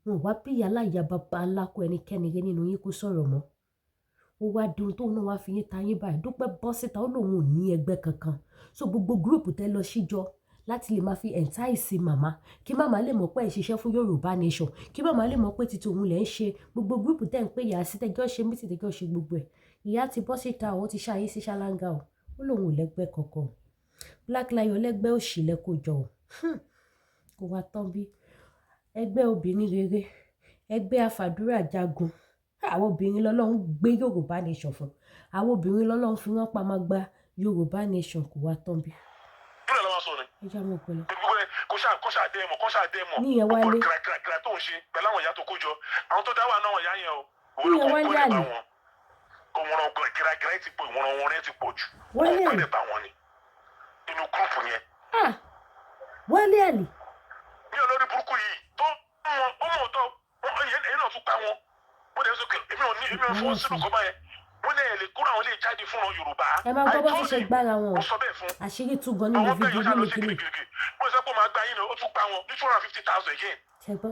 Wọn wá bí ìyá láyà bàbá ńlá kó ẹnikẹ́ni yẹn nínú yín kó sọ̀rọ̀ mọ́. Ó wá di ohun tóun náà wá fi yín ta yín báyìí. Dúpẹ́ bọ́ síta, ó lóun ò ní ẹgbẹ́ kankan. So gbogbo group tẹ́ lọ síjọ láti lè máa fi entice màmá, kí màmá lè mọ̀ pé ẹ̀ ṣiṣẹ́ fún Yorùbá Nation, kí màmá lè mọ̀ pé títí òun lẹ̀ ń ṣe, gbogbo group tẹ́ ń pè yà sí, tẹ́jọ́ ṣe meeting, tẹ́jọ́ ṣe gbogbo ẹ̀, ìyá ti bọ́ síta, ó ti ṣáyé sí ṣáláńgá o. Ó lóun ò lẹ́gbẹ́ kankan. Black Lion, lẹ́gbẹ́ òṣì lẹ́kọ̀ọ́ jọ o. Kò wá tán bí ẹgbẹ́ obìnrin rere, ẹgbẹ́ afàdúrà jagun. Àwọn obìnrin lọ́lọ́run gbé Yorùbá Nation fún, àwọn obìnrin lọ́lọ́run fi wọ́n pa máa gba Yorùbá Nation. Kò wá tán bí. Kí ló lọ́wọ́ sọ ni? Ẹ já mọ̀ pẹ̀lú. Gbogbo ẹ kó ṣáà dé mọ̀, kó ṣáà dé mọ̀. Níyẹn wálé. Gbogbo kìràkìrà tó ń ṣe pẹ̀lú àwọn ìyá tó kó jọ, àwọn tó dá wà náà, ìyá yẹn o. Òun ló Níyẹn kó wálé kó lè bá àlè. wọn. Òun kìràkìrà ti pọ̀, ìwọ̀n wọn rẹ ti pọ̀ jù. Wálé Kó àlè. lè bá wọn ni inú group yẹn. Ah, Wálé àlè. Ní olórí burúkú yìí tó mọ ó mọ̀ tó ẹ̀yìn náà tún pa wọn. Mo dẹ̀ sọ pé èmi ò ní, èmi ò fọwọ́ sínú kọ́ báyẹn. Wọ́n ní ẹ̀ lè kúrò, àwọn lè jáde fún ọ Yorùbá. Ẹ máa gbọ́ bó ti ṣe gbára wọn o. Mo sọ bẹ́ẹ̀ fún Àṣírí tú gan nínú àwọn bẹ́ẹ̀ fídíò yóò ṣá lọ nínú sí kíní. Kirikiri. Mo sọ pé ó máa gba yín náà, ó tún pa wọn ní 250,000 again. Ṣe gbọ́?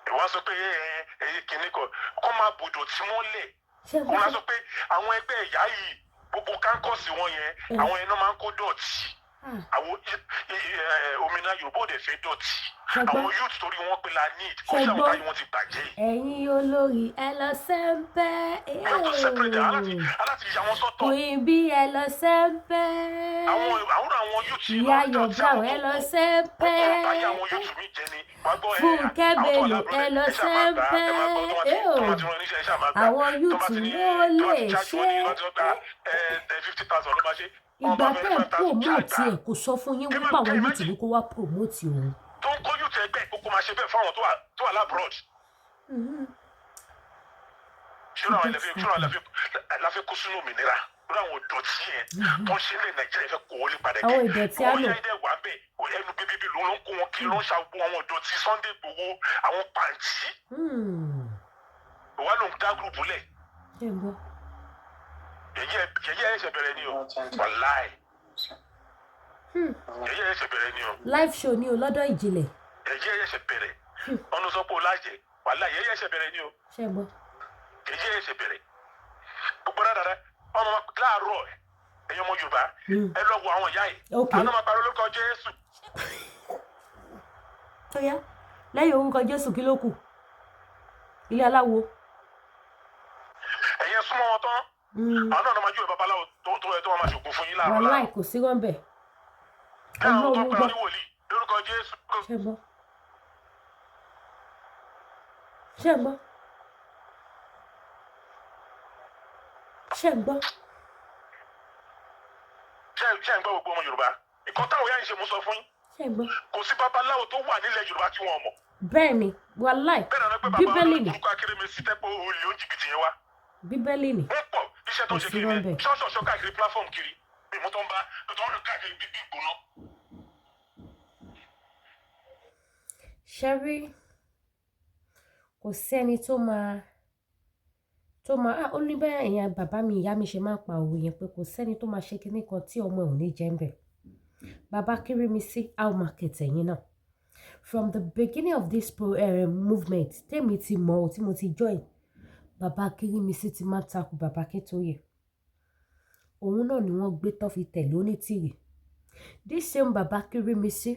Ìwọ sọ pé ẹ ẹ ẹ kìíní kan kọ́ máa bòdò tí wọ́n lẹ̀. Ṣe gbọ́? Òun á sọ pé àwọn ẹgbẹ́ ìyá yìí, gbogbo kánkọ́ọ̀sì wọn yẹn, àwọn iná máa ń kó dọ̀tí. Àwọn òmìnira Yorùbá ò dẹ̀ fẹ́ dọ̀tí. Ṣe gbọ́? Àwọn youth torí wọn pé la need kó Ṣe ṣe àwọn gbọ́? táyé wọn ti bàjẹ́ yìí. Ẹ̀yin olórí, ẹ lọ sẹ́ńpẹ́. We have to separate them, aláti yà wọn sọ́tọ̀. Queen B, ẹ lọ sẹ́ńpẹ́. Àwọn youth yìí Ìyá ló ń dọ̀tí Yorùbá, àwọn ẹ tó lọ kù. sẹ́ńpẹ́. Wọ́n bá yà àwọn youth mi jẹ ni wàá gbọ́ ẹ. Fúnkẹ́ Àwọn tó wà Bello, lábúrò ẹ lọ ẹ ṣáà máa gbà, ẹ máa gbọ́ tó bá ti sẹ́ńpẹ́. tó bá ti rán níṣẹ́, ẹ ṣáà máa gbà. Àwọn Tó youth bá ti ní ló tó bá lè ti charge wọn ní ṣe. wọ́n ti sọ pé 50,000 ló máa ṣe. Wọ́n Ìgbà bá fẹ́ tẹ́ ẹ̀ 5,000 promote charge. ẹ̀, kò sọ fún yín wípé àwọn youth ní kó wá promote òun. Tó ń kó youth ẹgbẹ́ kókó máa ṣe bẹ́ẹ̀ fún àwọn tó wà l'abroad. Ṣé àwọn ẹlẹ́fẹ́ kó sínú òmìnira lórí àwọn ìdọ̀tí yẹn tó ń ṣe ní Nàìjíríà fẹ́ kó wọlé padà? Àwọn ìdọ̀tí Owó àná. yẹn dẹ̀ wà bẹ́ẹ̀, ẹnu bíbí ló ń kó wọn kiri, ló ń ṣàgbó àwọn ìdọ̀tí Sunday Igboho, àwọn pàǹtí wà ló ń dá group lẹ̀. Ṣé ń gbọ́? Yẹ̀yẹ́ yẹ̀yẹ́ ẹ̀ṣẹ̀ bẹ̀rẹ̀ ni o, wàláì. Yẹ̀yẹ́ ẹ̀ṣẹ̀ bẹ̀rẹ̀ ni o. Live show ni o lọ́dọ̀ ìjìnlẹ̀. Yẹ̀yẹ́ ẹ̀ṣẹ̀ bẹ̀rẹ̀ ọ̀nà sọ pé o lájẹ̀, wàláì, yẹ̀yẹ́ ẹ̀ṣẹ̀ bẹ̀rẹ̀ ni o. Ṣé ń gbọ́? Yẹ̀yẹ́ ẹ̀ṣẹ̀ bẹ̀rẹ̀. Gbogbo dáadáa ọmọ láàárọ̀, ẹ̀yin ọmọ Yorùbá, ẹ lọ wo àwọn ìyá yìí. Àwọn ọmọ pariwo lórúkọ Jésù. Tó yá, lẹ́yìn orúkọ Jésù, kí ló kù? Ilé aláwo. Ẹ̀yin súnmọ́ wọn tán. Àwọn náà máa júwe babaláwo tó ẹ tó máa ṣògùn fún yín láàárọ̀ Wàláì, láàárọ̀. kò sí rọ́ńbẹ̀. Kí àwọn tó Ọlọ́run pẹ́ gbọ́. ní wòlíì lórúkọ Jésù. Ṣé ń gbọ́? Ṣé ń gbọ́? Ṣé ń gbọ́? Ṣé ń gbọ́, gbogbo ọmọ Yorùbá? Ìkan táwọn ìyá yìí ṣe, mú sọ fún yín. Ṣé ń gbọ́? Kò sí babaláwo tó wà nílẹ̀ Yorùbá tí wọ́n mọ̀. Bẹ́ẹ̀ ni, wàláì. Bẹ́ẹ̀ náà pé bàbá Bíbélì ni. olùkọ́ akérèmísí tẹ́pọ̀ olè ó jìbìtì yẹn wá. Bíbélì ni. Wọ́n pọ̀, iṣẹ́ tó ń Kò ṣe sí kiri ni rọ́ńbẹ̀. ṣọ́ṣọ̀ṣọ́ káàkiri platform kiri bí mo tó ń bá tó ń rìn káàkiri bíbí ìgbóná. Ṣẹ́rí, kò sẹ́ni tó máa ó ní bẹ́ẹ̀. Ẹ̀yàn bàbá mi, ìyá mi ṣe máa ń pa òwe yẹn pé kò sẹ́ni tó máa ṣe kinní kan tí ọmọ ẹ̀ ò ní jẹ́ ń bẹ̀. Bàbá Kérésìmesì, how market ẹ̀yin náà from the beginning of this movement tèmi ti mọ̀ ọ́, tí mo ti join, bàbá Kérésìmesì ti máa ń takò bàbá Akíntóyè. Òun náà ni wọ́n gbé tó fi tẹ̀lé Onítìrì. This same bàbá Kérésìmesì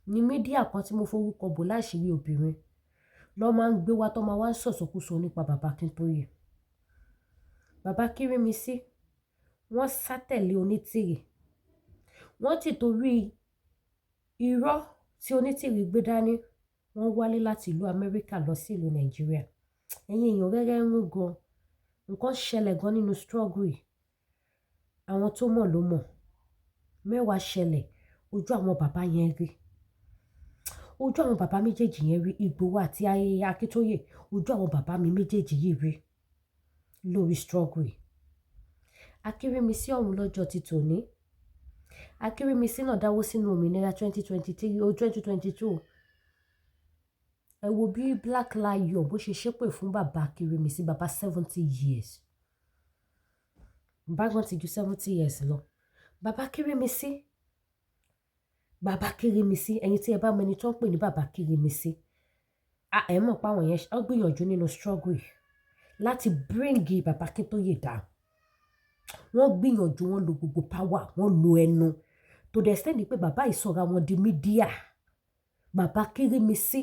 ní media kan tí mo forúkọ bò láṣìírí, obìnrin lọ́ máa ń gbé wá tó máa wá ń sọ̀sọ̀kúsọ nípa bàbá Akíntóyè. Bàbá Kérésìmesì, wọ́n sá tẹ̀lé Onítìrì. Wọ́n ti torí irọ́ tí Onítìrì gbé dání, wọ́n wálé láti ìlú Amẹ́ríkà lọ sí ìlú Nàìjíríà. Ẹ̀yin èèyàn, rẹ́rẹ́ ń rún gan, nǹkan ṣẹlẹ̀ gan nínú struggle yìí. Àwọn tó mọ̀ ló mọ̀. Mẹ́wàá ṣẹlẹ̀. Ojú àwọn bàbá yẹn rí, ojú àwọn bàbá méjèèjì yẹn rí, Ìgbòho àti Akíntóyè. Ojú àwọn bàbá mi méjèèjì yìí rí lórí struggle yìí. Akérèmísí ọ̀hún lọ́jọ́ ti tòní, Akérèmísí náà dáwó sínú òmìnira 2023 o, 2022. Ẹ wo bí Black Lion bó ṣe ṣépè fún bàbá Akérèmísí, bàbá 70 years. Bàbá gan ti ju 70 years lọ. Bàbá Akérèmísí, bàbá Akérèmísí, ẹ̀yin tí ẹ bá mọ ẹni tó ń pè ní bàbá Akérèmísí, ẹ mọ̀ pé àwọn yẹn ó gbìyànjú nínú struggle yìí láti bring bàbá Akíntóyè down. Wọ́n gbìyànjú, wọ́n lo gbogbo power, wọ́n lo ẹnu to the extent pé bàbá ìsọ̀ra wọn di media. Bàbá Akérèmísí,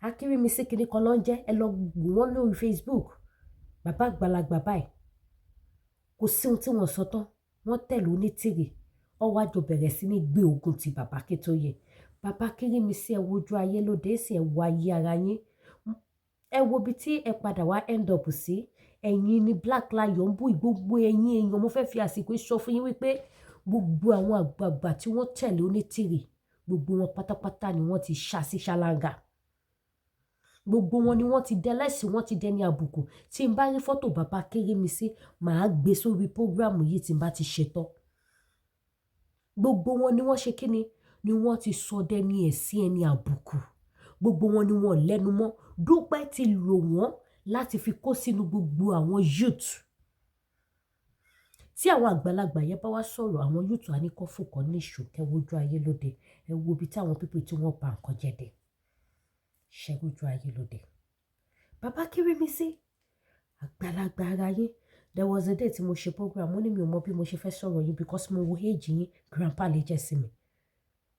Akérèmísí kìíní kan ló ń jẹ́. Ẹ lọ wò wọ́n lórí Facebook. Bàbá àgbàlagbà báyìí, kò sí ohun tí wọ́n sọ tán. Wọ́n tẹ̀lé Onítìrì, ọwọ́ àjọ bẹ̀rẹ̀ sí ní gbé ogun ti bàbá Akíntóyè. Bàbá Akérèmísí, ẹ wojú ayé lóde sí, ẹ wo ayé ara yín, ẹ wo ibi tí ẹ padà wá end up sí. Ẹ̀yin ni Black Lion ń bú. Gbogbo ẹ̀yin èèyàn, mo fẹ́ fi àsìkò sọ fún yín wípé gbogbo àwọn àgbààgbà tí wọ́n tẹ̀lé Onítìrì, gbogbo wọn pátápátá ni wọ́n ti ṣá sí ṣáláńgà. Gbogbo wọn ni wọ́n ti dẹlẹ́sìn, wọ́n ti dẹni àbùkù. Tí n bá rí fọ́tò bàbá Akérèmísí, màá gbé sórí program yìí tí n bá ti ṣetán. Gbogbo wọn ni wọ́n ṣe kíni, ni wọ́n ti sọ dẹni ẹ̀sín, ẹni àbùkù. Gbogbo wọn ni wọ́n lẹ́nu mọ́. Dúpẹ́ ti lò wọ́n láti fi kó sínú gbogbo àwọn youth. Tí àwọn àgbàlagbà yẹn bá wá sọ̀rọ̀, àwọn youth á ní kọ́ fòkàn ní ìṣó kẹwojú ayé lóde. Ẹ wo ibi tí àwọn people tí wọ́n ba nǹkan jẹ́ dé ṣẹ́rójú ayé lóde. Bàbá Akérèmísí, àgbàlagbà ara yín, there was a day tí mo ṣe program, mo ní mi ò mọ bí mo ṣe fẹ́ sọ̀rọ̀ yín because mo wo age yín, grandpa lè jẹ́ sí mi.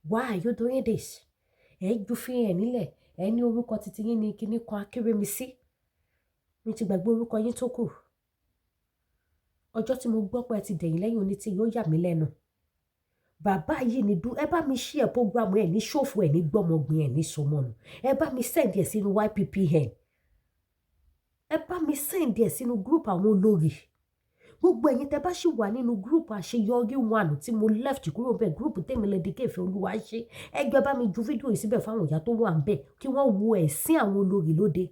Why are you doing this? Ẹ ju fi ẹ̀ nílẹ̀, ẹ ní orúkọ titi yín ní kíní kan Akérèmísí, mi ti gbàgbé orúkọ yín tó kù. Ọjọ́ tí mo gbọ́ pé ẹ ti dẹ̀yìn lẹ́yìn Onítìrì, ó yà mí lẹ́nu. Bàbá yìí ni dú. Ẹ bá mi share program ẹ ní ṣòfò, ẹ ní gbọ́mọgbìn, ẹ ní sọmọnù. Ẹ bá mi send ẹ sínú YPPN, ẹ bá mi send ẹ sínú group àwọn olórí. Gbogbo ẹ̀yin tẹ́ bá sì wà nínú group àṣeyọrí one tí mo left kúrò bẹ́ẹ̀, group tèmi Lady K Ìfẹ́ Olúwa ṣe, ẹgbẹ́ bá mi ju fídíò yìí síbẹ̀ fáwọn ìyá tó wà ń bẹ̀, kí wọ́n wo ẹ̀sìn àwọn olórí lóde,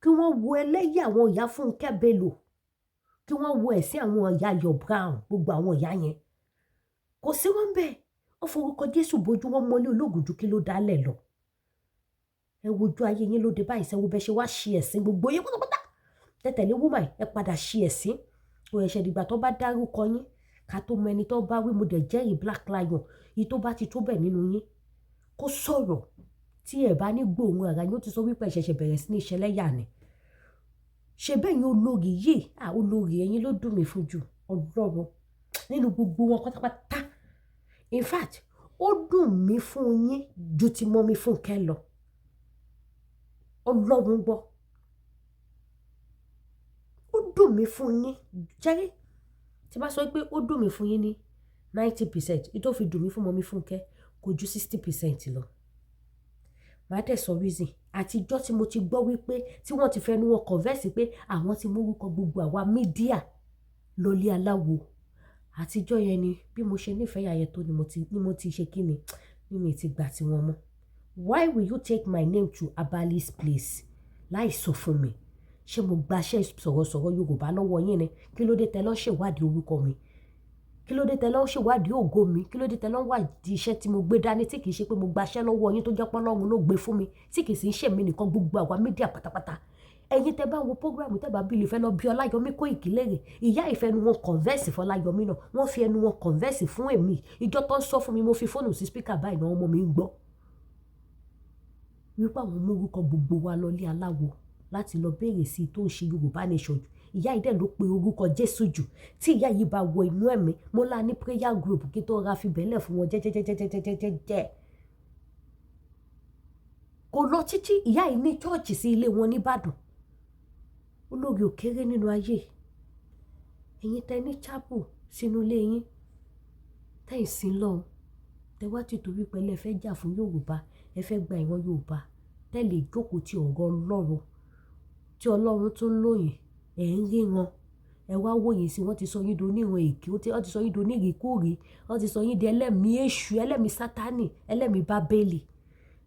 kí wọ́n wo ẹlẹ́yà àwọn ìyá Fúnkẹ́ Bello, kí wọ́n wo ẹ̀sìn àwọn ìyá Ayọ̀ Brown. Gbogbo àwọn ìyá yẹn, kò sí wọn bẹ́ẹ̀. Wọ́n forúkọ Jésù bójú, wọn mọ́lé ológun ju kí ló dálẹ̀ lọ. Ẹ wojú ayé yín lóde báyìí, sẹ́wọ́ bẹ́ẹ̀ ṣe wá ṣe ẹ̀sìn gbogbo yín pátápátá tẹ̀tẹ̀lé woman. Ẹ padà ṣe ẹ̀sìn, kò ẹ̀ṣẹ̀ dìgbà tó bá dárúkọ yín ká tó mọ ẹni tó bá wí. Mo dẹ̀ jẹ́rìí Black Lion yìí, tó bá ti tó bẹ̀ nínú yín kó sọ̀rọ̀, tí ẹ bá ní gbóòórùn ara yín, ó ti sọ wípé ẹ ṣẹ̀ṣẹ̀ bẹ̀rẹ̀ sí ní ìṣẹ̀lẹ̀yà ni. Ṣe bẹ́ẹ̀ yín olórí yìí, à olórí, ẹ̀yin ló dùn mí fún jù. Ọlọ́run, nínú gbogbo wọn pátápátá, in fact, ó dùn mí fún yín ju ti mọ́ mi Fúnkẹ́ lọ. Ọlọ́run gbọ́, ó dùn mí fún yín jẹ́rí. Tí bá sọ pé ó dùn mí fún yín ní 90%, ìtò fi dùn mí fún mọ́mí Fúnkẹ́ kò ju 60% lọ. Màá dẹ̀ sọ reason. Àtijọ́ tí mo ti gbọ́ wípé tí wọ́n ti fẹnu wọn confess pé àwọn ti mórúkọ gbogbo àwa media lọlé aláwo, àtijọ́ yẹn ni bí mo ṣe nífẹ̀ẹ́ ìyá yẹn tó ni mo ti ṣe kí ni ni mi ti gbà tí wọ́n mọ́. Why will you take my name to Abali's place láì sọ fún mi? Ṣé mo gbaṣẹ́ sọ̀rọ̀sọ̀rọ̀ Yorùbá lọ́wọ́ yín ni? Kí ló dé tẹ lọ́ ṣèwádìí orúkọ mi? Kí ló dé tẹ lọ́ ṣèwádìí ògo mi? Kí ló dé tẹ lọ́ wádìí iṣẹ́ tí mo gbé dání, tí kì í ṣe pé mo gbaṣẹ́ lọ́wọ́ yín, tó jẹ́ pé Ọlọ́run ló gbé fún mi, tí kì í sì ń ṣèmi nìkan, gbogbo àwa media pátápátá? Ẹ̀yin tẹ́ bá wo program, tẹ́ bá bí lè fẹ́ lọ bí Ọláyọmí Kóìkì léèrè. Ìyá ìfẹ́nu wọn confess fún Ọláyọmí náà, wọ́n fi ẹnu wọn confess fún èmi. Ìjọ tó ń sọ fún mi, mo fi fóònù sí speaker báyìí náà, ọmọ mi ń gbọ́ wípé àwọn mórúkọ gbogbo wa lọ lé aláwo láti lọ béèrè sí i tó ń ṣe Yorùbá Nation jù. Ìyá yìí dẹ̀ ló pe orúkọ Jésù jù. Tí ìyá yìí bá wọ inú ẹ̀mí, mo lá ní prayer group kí tó ra fi bẹ̀lẹ̀ fún wọn jẹ́jẹ́jẹ́jẹ́jẹ́jẹ́jẹ́, kò lọ títí. Ìyá yìí ní church sí ilé wọn nìbàdàn. Olórí òkèrè nínú ayé, ẹ̀yin tẹ́ ní chapel sínú ilé yín, tẹ́ ìsìn lọ́hùn, tẹ́ wá ti torí pé ẹ fẹ́ jà fún Yorùbá, ẹ fẹ́ gba ìran Yorùbá, tẹ́ lè jókòó ti ọ̀rọ̀ Ọlọ́run tí Ọlọ́run tún lóyìn, ẹ̀ ń ríran, ẹ wá wòye sí. Wọ́n ti sọ yín di oníran èké, wọ́n ti sọ yín di onírìkúrì, wọ́n ti sọ yín di ẹlẹ́mìí èṣù, ẹlẹ́mìí sátánì, ẹlẹ́mìí bábélì.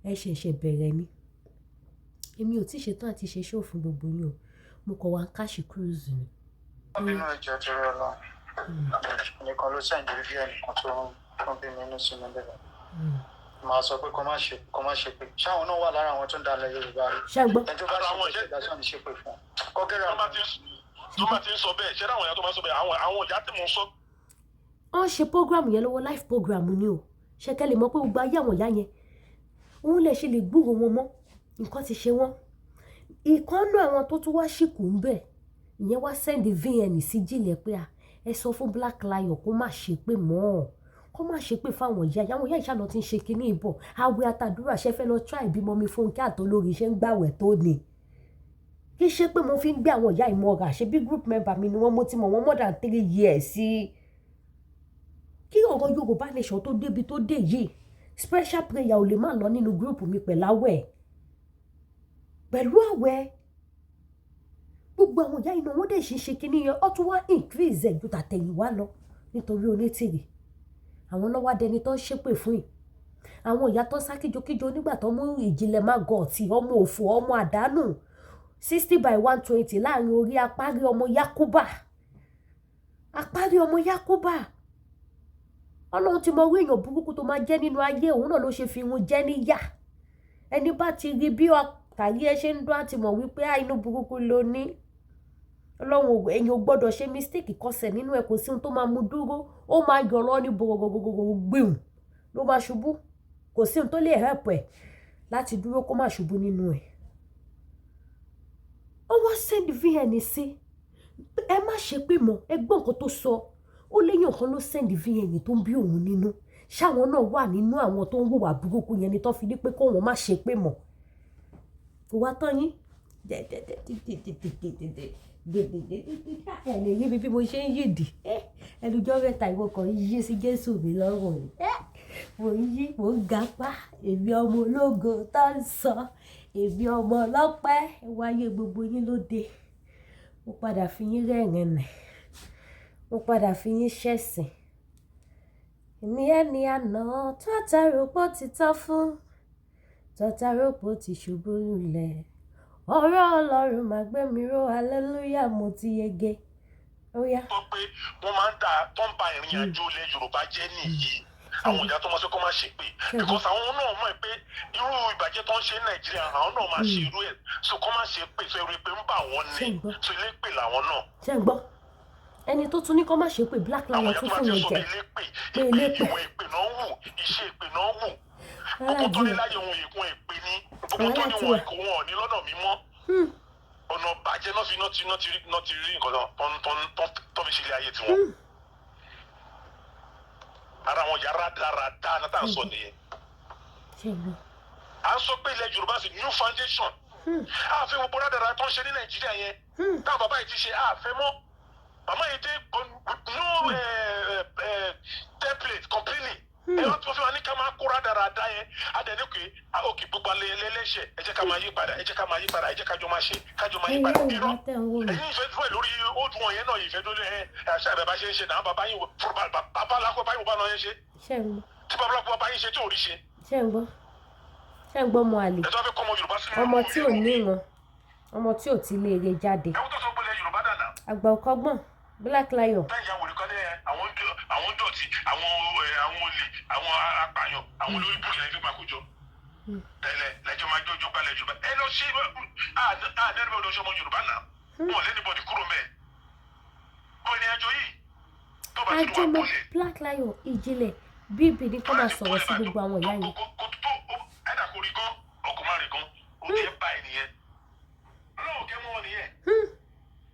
Ẹ ṣẹ̀ṣẹ̀ bẹ̀rẹ̀ ni. Èmi ò tí ì ṣetán àti ṣe show fún gbogbo yín o. Mo kàn wá ń catch cruise ni. Wọ́n bínú, ẹjọ́ torí Ọlọ́run nìkan ló send fídíò ẹnìkan tó ń bí mi inú sí mi bẹ́ẹ̀. Máa sọ pé kó má ṣe pé ṣáwọn náà wà lára àwọn tó ń dalẹ̀ Yorùbá rí. Ṣé ń gbọ́? Ẹni tó bá Ara ṣe wọn pé jẹ́- ṣèdájọ́ ní ṣe pé fún un kó gẹ́rẹ́ Tó bá àwọn. ti tó bá ti ń sọ bẹ́ẹ̀, ṣé láwọn ìyá tó máa ń sọ bẹ́ẹ̀, àwọn ìyá tí mò ń sọ. Wọ́n ṣe program yẹn lọ́wọ́, live program ni o. Ṣe kẹ́ lè mọ̀ pé gbogbo ayé àwọn ìyá yẹn, òun lè ṣe lè gbúrò wọn mọ́. Nǹkan ti ṣe wọ́n. Ìkànnù àwọn tó tún wá ṣìkù ń bẹ̀, ìyẹn wá send VN sí Jílẹ̀ pé à, ẹ sọ fún Black Lion kó má ṣe pé mọ́, kó má ṣe pé fáwọn ìyá. Àwọn ìyá ìṣàlọ́ ti ń ṣe kinní ìbọ̀ àwẹ̀ àtàdúrà. Ṣe fẹ́ lọ try ìbímọ mi fún kí àtolórí ṣe ń gbàwẹ̀ tó ni? Kì í ṣe pé mo fi ń gbé àwọn ìyá ìmọ̀ra ṣe bí group member mi ni wọ́n. Mo ti mọ̀ wọ́n more than 3 years sí kí ọ̀rọ̀ Yorùbá Nation tó débi tó dé yìí. Special prayer ò lè má lọ nínú group mi pẹ̀lú àwẹ̀, pẹ̀lú àwẹ̀. Gbogbo àwọn ìyá iná wọn dẹ̀ ṣe ṣe kínní yẹn, ó tún wá increase ẹ̀ ju tàtẹ̀yìnwá lọ, nítorí Onítìrì àwọn lọ́wọ́ adẹni tó ń ṣépè fún yìí. Àwọn ìyá tó ń sá kíjokíjo nígbà tó mú Ìjìnlẹ̀ Magọ̀tì, ọmọ òfò, ọmọ àdánù, 60 by 120 láàrin orí, apárí ọmọ Yakuba, apárí ọmọ Yakuba. Ọlọ́run ti mọ orí èèyàn burúkú tó máa jẹ́ nínú ayé òun náà ló ṣe fi irun jẹ́ níyà. Ẹni bá ti rí bí ọ̀tàrí ẹ ṣe ń dún, àti mọ̀ wípé inú burúkú ló ní. Ọlọ́run, èèyàn ò gbọ́dọ̀ ṣe mistake kọsẹ̀ nínú ẹ̀. Kò sí ohun tó máa mú dúró, ó máa yọ̀ lọ ní gbogbogbogbogbò, gbìhùn ló máa ṣubú. Kò sí ohun tó lè help ẹ̀ láti dúró kó má ṣubú nínú ẹ̀. Ó wá send VN sí, ẹ má ṣe pé mọ́. Ẹ gbọ́ nǹkan tó sọ. Ó léyìn kan ló send VN tó ń bí òun nínú. Ṣáwọn náà wà nínú àwọn tó ń hùwà burúkú yẹn ni tó fi ní pé kó wọn má ṣe pé mọ́? Kò wá tán yín. Ẹ lè rí mi bí mo ṣe ń yìdì ẹnujọ́ mẹ́ta. Ìwọ kan yí sí Jésù mi lọ́rùn ni mo ń yí, mo ń gapá. Èmi ọmọ ológo tó ń sọ, èmi ọmọ ọlọ́pẹ́ wáyé gbogbo yín lóde. Mo padà fi yín rẹ́rìn nì, mo padà fi yín ṣẹ̀sìn. Èmi ẹni àná tọ́ta rògbò ti tán fún, tọ́ta rògbò ti ṣubú lulẹ̀. Ọ̀rọ̀ Ọlọ́run máa gbé mi ró. Hallelujah, mo ti yege. Ó yá. Tó pé wọ́n máa ń dà tó ń ba ìrìn àjò ilẹ̀ Yorùbá jẹ́ nìyí. Àwọn ìyá tó máa sọ kó má ṣe pé, because àwọn náà mọ̀ pé irú ìbàjẹ́ tó ń ṣe ní Nàìjíríà, àwọn náà máa ṣe irú ẹ̀, so kó má ṣe pé, so irú pé ń bà wọ́n ní, so ilé pè làwọn náà. Ṣé ń gbọ́? Ẹni tó tún ní kó má ṣe pé, Black Lion tún fún yẹn jẹ. Pé ilé pè, ìwé ìpè náà wù, iṣẹ́ ìpè náà wù, gbogbo tó ní láyé òun ìkún ìpè ní, gbogbo tó ní wọn kò wọn ní lọ́nà mímọ́, ọ̀nà bàjẹ́ náà fi náà ti rí nǹkan tó fi ṣe ilé ayé tiwọn. Ara wọn yàrá dáradára náà tá à ń sọ nìyẹn. À ń sọ pé ilẹ̀ Yorùbá sì new foundation. Àfẹ́ gbogbo rádaràda tó ń ṣe ní Nàìjíríà yẹn táwọn bàbá yìí ti ṣe, àfẹ́ mọ́. Màmá yìí dé new template completely. Ẹ wọ́n tún fi wọn ní ká máa kó rádaràda yẹn adẹni pé òkè gbogbo alẹ́ ẹlẹ́ṣẹ̀. Ẹ jẹ́ ká máa yí padà, ẹ jẹ́ ká máa yí padà, ẹ jẹ́ kájọ máa ṣe, kájọ máa yí padà. Irọ́, ẹ̀yin ìfẹ́ dúró lórí old one yẹn náà. Ìfẹ́ dúró ẹ àṣà bàbá ṣe ń ṣe náà. Bàbá yín, bàbá alákọ̀ bá yín wò bá náà yẹn ṣe tí bàbá alákọ̀ bá yín ṣe tí ò rí ṣe. Ṣé ń gbọ́? Ṣé ń gbọ́, ọmọ àlè? Ẹ tó fẹ́ kọ́ ọmọ Yorùbá sínú. Ọmọ tí ò ní ìran, ọmọ tí ò ti lè eré jáde. Ẹ̀wọ́n tó sọ pé ilẹ̀ Yorùbá dànà. Àgbà ọkọgbọ́n, Black Lion. Bẹ́ẹ̀ ìyá wòlé kan ní àwọn dọ̀tí, àwọn olè, àwọn apààyàn, àwọn olórí búrúkú lẹ́yìn tó máa kó jọ tẹ́lẹ̀ lẹ́jọ́ máa jọjọ́ gbalẹ̀ Yorùbá. Ẹ lọ ṣe ànẹ́rìbọ̀dì ọṣọ ọmọ Yorùbá náà, wọn lẹ́nìbọ̀dì kúrò mẹ́ kọ́ ní àjọ yìí tó bá ti wà Àjọmọ bọ́lẹ̀. Black Lion, Ìjìnlẹ̀ bíbí ní kó máa sọ̀rọ̀ sí gbogbo àwọn ìyá yẹn. Kó tó ẹ̀dà kò rí gan, ọkọ̀ má rí gan, ó ti ẹ̀ bá ẹ̀ nìyẹn. Ọlọ́run kẹ́ mọ́ wọn nìyẹn.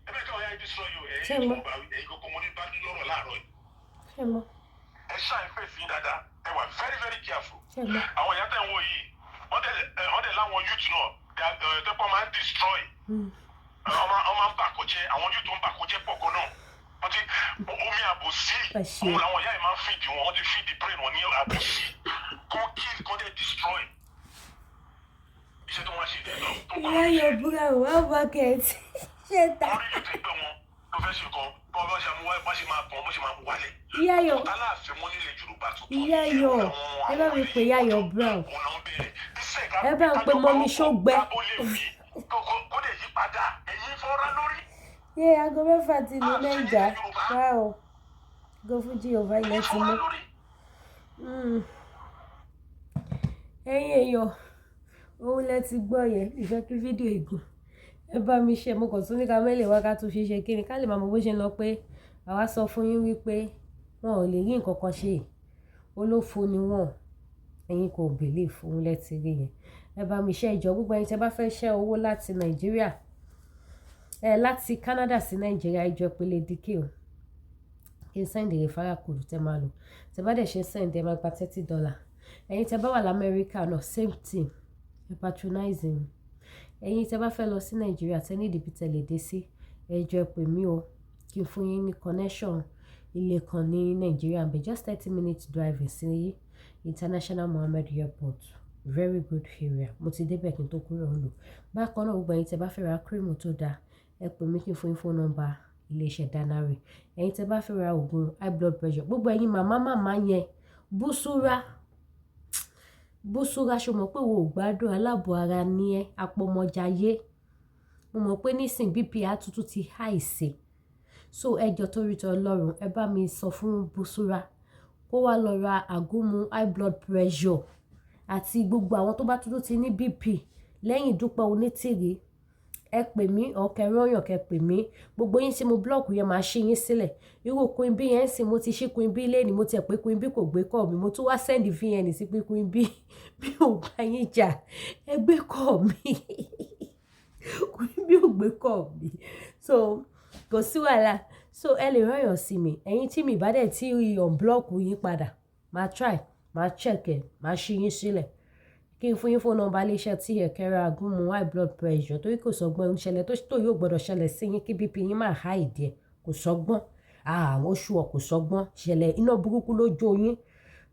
Ẹ bẹ́ẹ̀ káwọn yára destroy you. Ṣé ẹ̀yin mo- tó bá ẹ̀yin kọ́kọ́ mo ní bá ní lọ́rọ̀ láàárọ̀ yìí. Ṣé mo Ẹ ṣáà ẹ fèsì yín dáadáa. Ẹ wà very very careful. Ṣé mo Àwọn ìyá tẹ̀ ń wò yìí, wọ́n dẹ̀ láwọn youth náà tẹ́pọ̀ máa ń destroy. Wọ́n máa ń bà kó jẹ́. Àwọn youth tó ń bà kó jẹ́ pọ̀ gan náà. Wọ́n ti omi àbòsí. Ẹ ṣé. Òun làwọn ìyá yìí máa ń feed wọn. Wọ́n ti feed brain wọn ní àbòsí. Kán kill, kán dẹ̀ destroy. Iṣẹ́ tó wọ́n ṣe dẹ̀ lọ. Tó kọ́ Ìyá yóò búra one bucket ṣé ta. Wọ́n rí youth ẹgbẹ́ wọn tó fẹ́ ṣe kan, bọ́ bá ṣe mú wá, bá ṣe máa bọ̀, bó ṣe máa mú wálẹ̀. Ìyá yóò Ọ̀tá láàfin wọn nílẹ̀ Yorùbá tuntun. Ìyá yóò, ẹ bá mi pè Ìyá yóò Brown. Òun náà ń bẹ̀rẹ̀. Ẹ bá ń pe mummy Ṣógbẹ́. Kábó lè wí kó lè yí padà, ẹ̀yin fọ́nrán lórí. Yé, aago 6 ti lù Naija. Wow, go fún Jehovah, ilẹ̀ ti Fọ́nrán mọ́. lórí. Ẹ̀yin èèyàn, òun lẹ ti gbọ́ yẹn. Ìfẹ́ kí fídíò ìgùn, ẹ bá mi ṣe. Mo kàn tún ní ká mẹ́lẹ̀ wá, ká tún fi ṣe kíni, ká lè máa mọ bó ṣe ń lọ, pé àwa sọ fún yín wípé wọn ò lè rí nǹkan kan ṣe, olófo ni wọ́n. Ẹ̀yin kò believe, òun lẹ ti rí yẹn. Ẹ bá mi ṣe ìjọ. Gbogbo ẹ̀yin tí ẹ bá fẹ́ ṣẹ́ owó láti Nàìjíríà, ẹ láti Canada sí Nàìjíríà, ìjọ ìpele dk o, kí n send referral code tẹ máa lò. Tẹ bá dẹ̀ ṣe send, ẹ máa gba $30. Ẹ̀yin tẹ bá wà lamẹ́ríkà náà, same thing, ẹ patronize mi. Ẹ̀yin tẹ bá fẹ́ lọ sí Nàìjíríà, tẹ ní ìdìbò tẹ lè dé sí, ẹ jọ̀ọ́ ẹ pè mí o, kí n fún yín ní connection ilé kan ní Nàìjíríà bẹ̀, just 30 minutes driving sí International Mohammed Airport. Very good area. Mo ti débẹ̀ kí n tó kúrò ń lò. Bákan náà, gbogbo ẹ̀yin tẹ bá fẹ́ ra cream tó dáa, ẹ pè mí kí n fún yín phone number iléeṣẹ́ Danari. Ẹ̀yin tẹ bá fẹ́ ra oògùn high blood pressure, gbogbo ẹ̀yin màmá màmá yẹn, búsúrá búsúrá, ṣo mọ̀ pé wo ò gbádùn? Aláàbọ̀ ara ní ẹ́, apọmọjayé. Mo mọ̀ pé nísìn BP àtútù ti high sí. So ẹ jọ̀ọ́, torí tọ Ọlọ́run, ẹ bá mi sọ fún Búsúrá kó wá lọ ra àgúnmu high blood pressure àti gbogbo àwọn tó bá tuntun ti ní BP lẹ́yìn Dúpẹ́ Onítìrí. Ẹ pè mí, ọ̀kẹ́ rányàn kẹ pè mí. Gbogbo yín tí mo block yẹn, máa ṣí yín sílẹ̀. Irú Queen B yẹn ń sìn, mo ti ṣí Queen B lẹ́ni. Mo tiẹ̀ pé Queen B kò gbé call mi. Mo tún wá send VN sí pé, "Queen B, bí ò bá yín jà, ẹ gbé call mi." Queen B ò gbé call mi, so kò sí wàhálà. So ẹ lè rányàn sí mi. Ẹ̀yin tí mi bá dẹ̀ tí unblock yín padà, máa try, máa check ẹ̀, máa ṣí yín sílẹ̀ kí n fún yín phone number iléeṣẹ́ tí ẹ kẹ́ra agúnmu high blood pressure, torí kò sọgbọ́n. Ìṣẹ̀lẹ̀ tó yóò gbọ́dọ̀ ṣẹlẹ̀ sí yín kí BP yín máa high díẹ̀. Kò sọgbọ́n àwọn oṣù ọ̀, kò sọgbọ́n. Ṣẹlẹ̀ iná burúkú ló jó yín,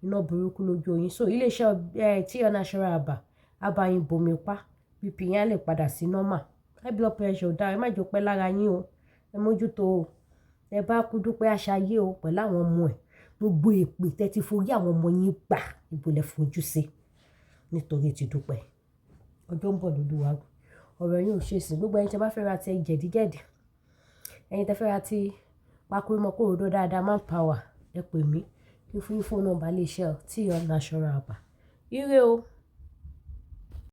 iná burúkú ló jó yín. So iléeṣẹ́ ẹ tí natural herbal abayín bomi pa, BP yín á lè padà sí normal. High blood pressure ò dáa. Ẹ má jò pẹ́ lára yín o, ẹ mójútó o. Ẹ bá kú, Dúpẹ́ àṣàyé o pẹ̀lú àwọn ọmọ ẹ̀. Gbogbo èpè tẹ́ ti forí àwọn ọmọ yín gbà, ibo lẹ fojú sí nítorí ti Dúpẹ́? Ọjọ́ ń bọ̀ lóluwà, ọ̀rọ̀ yín ò ṣe sìn. Gbogbo ẹ̀yin tí ẹ bá fẹ́ ra ti jẹ̀díjẹ̀dí, ẹ̀yin tí ẹ fẹ́ ra ti pakurímọ́kòròdó dáadáa, man power, ẹ pè mí kí n fún yín phone number iléeṣẹ́ tí natural herbal. Ire o.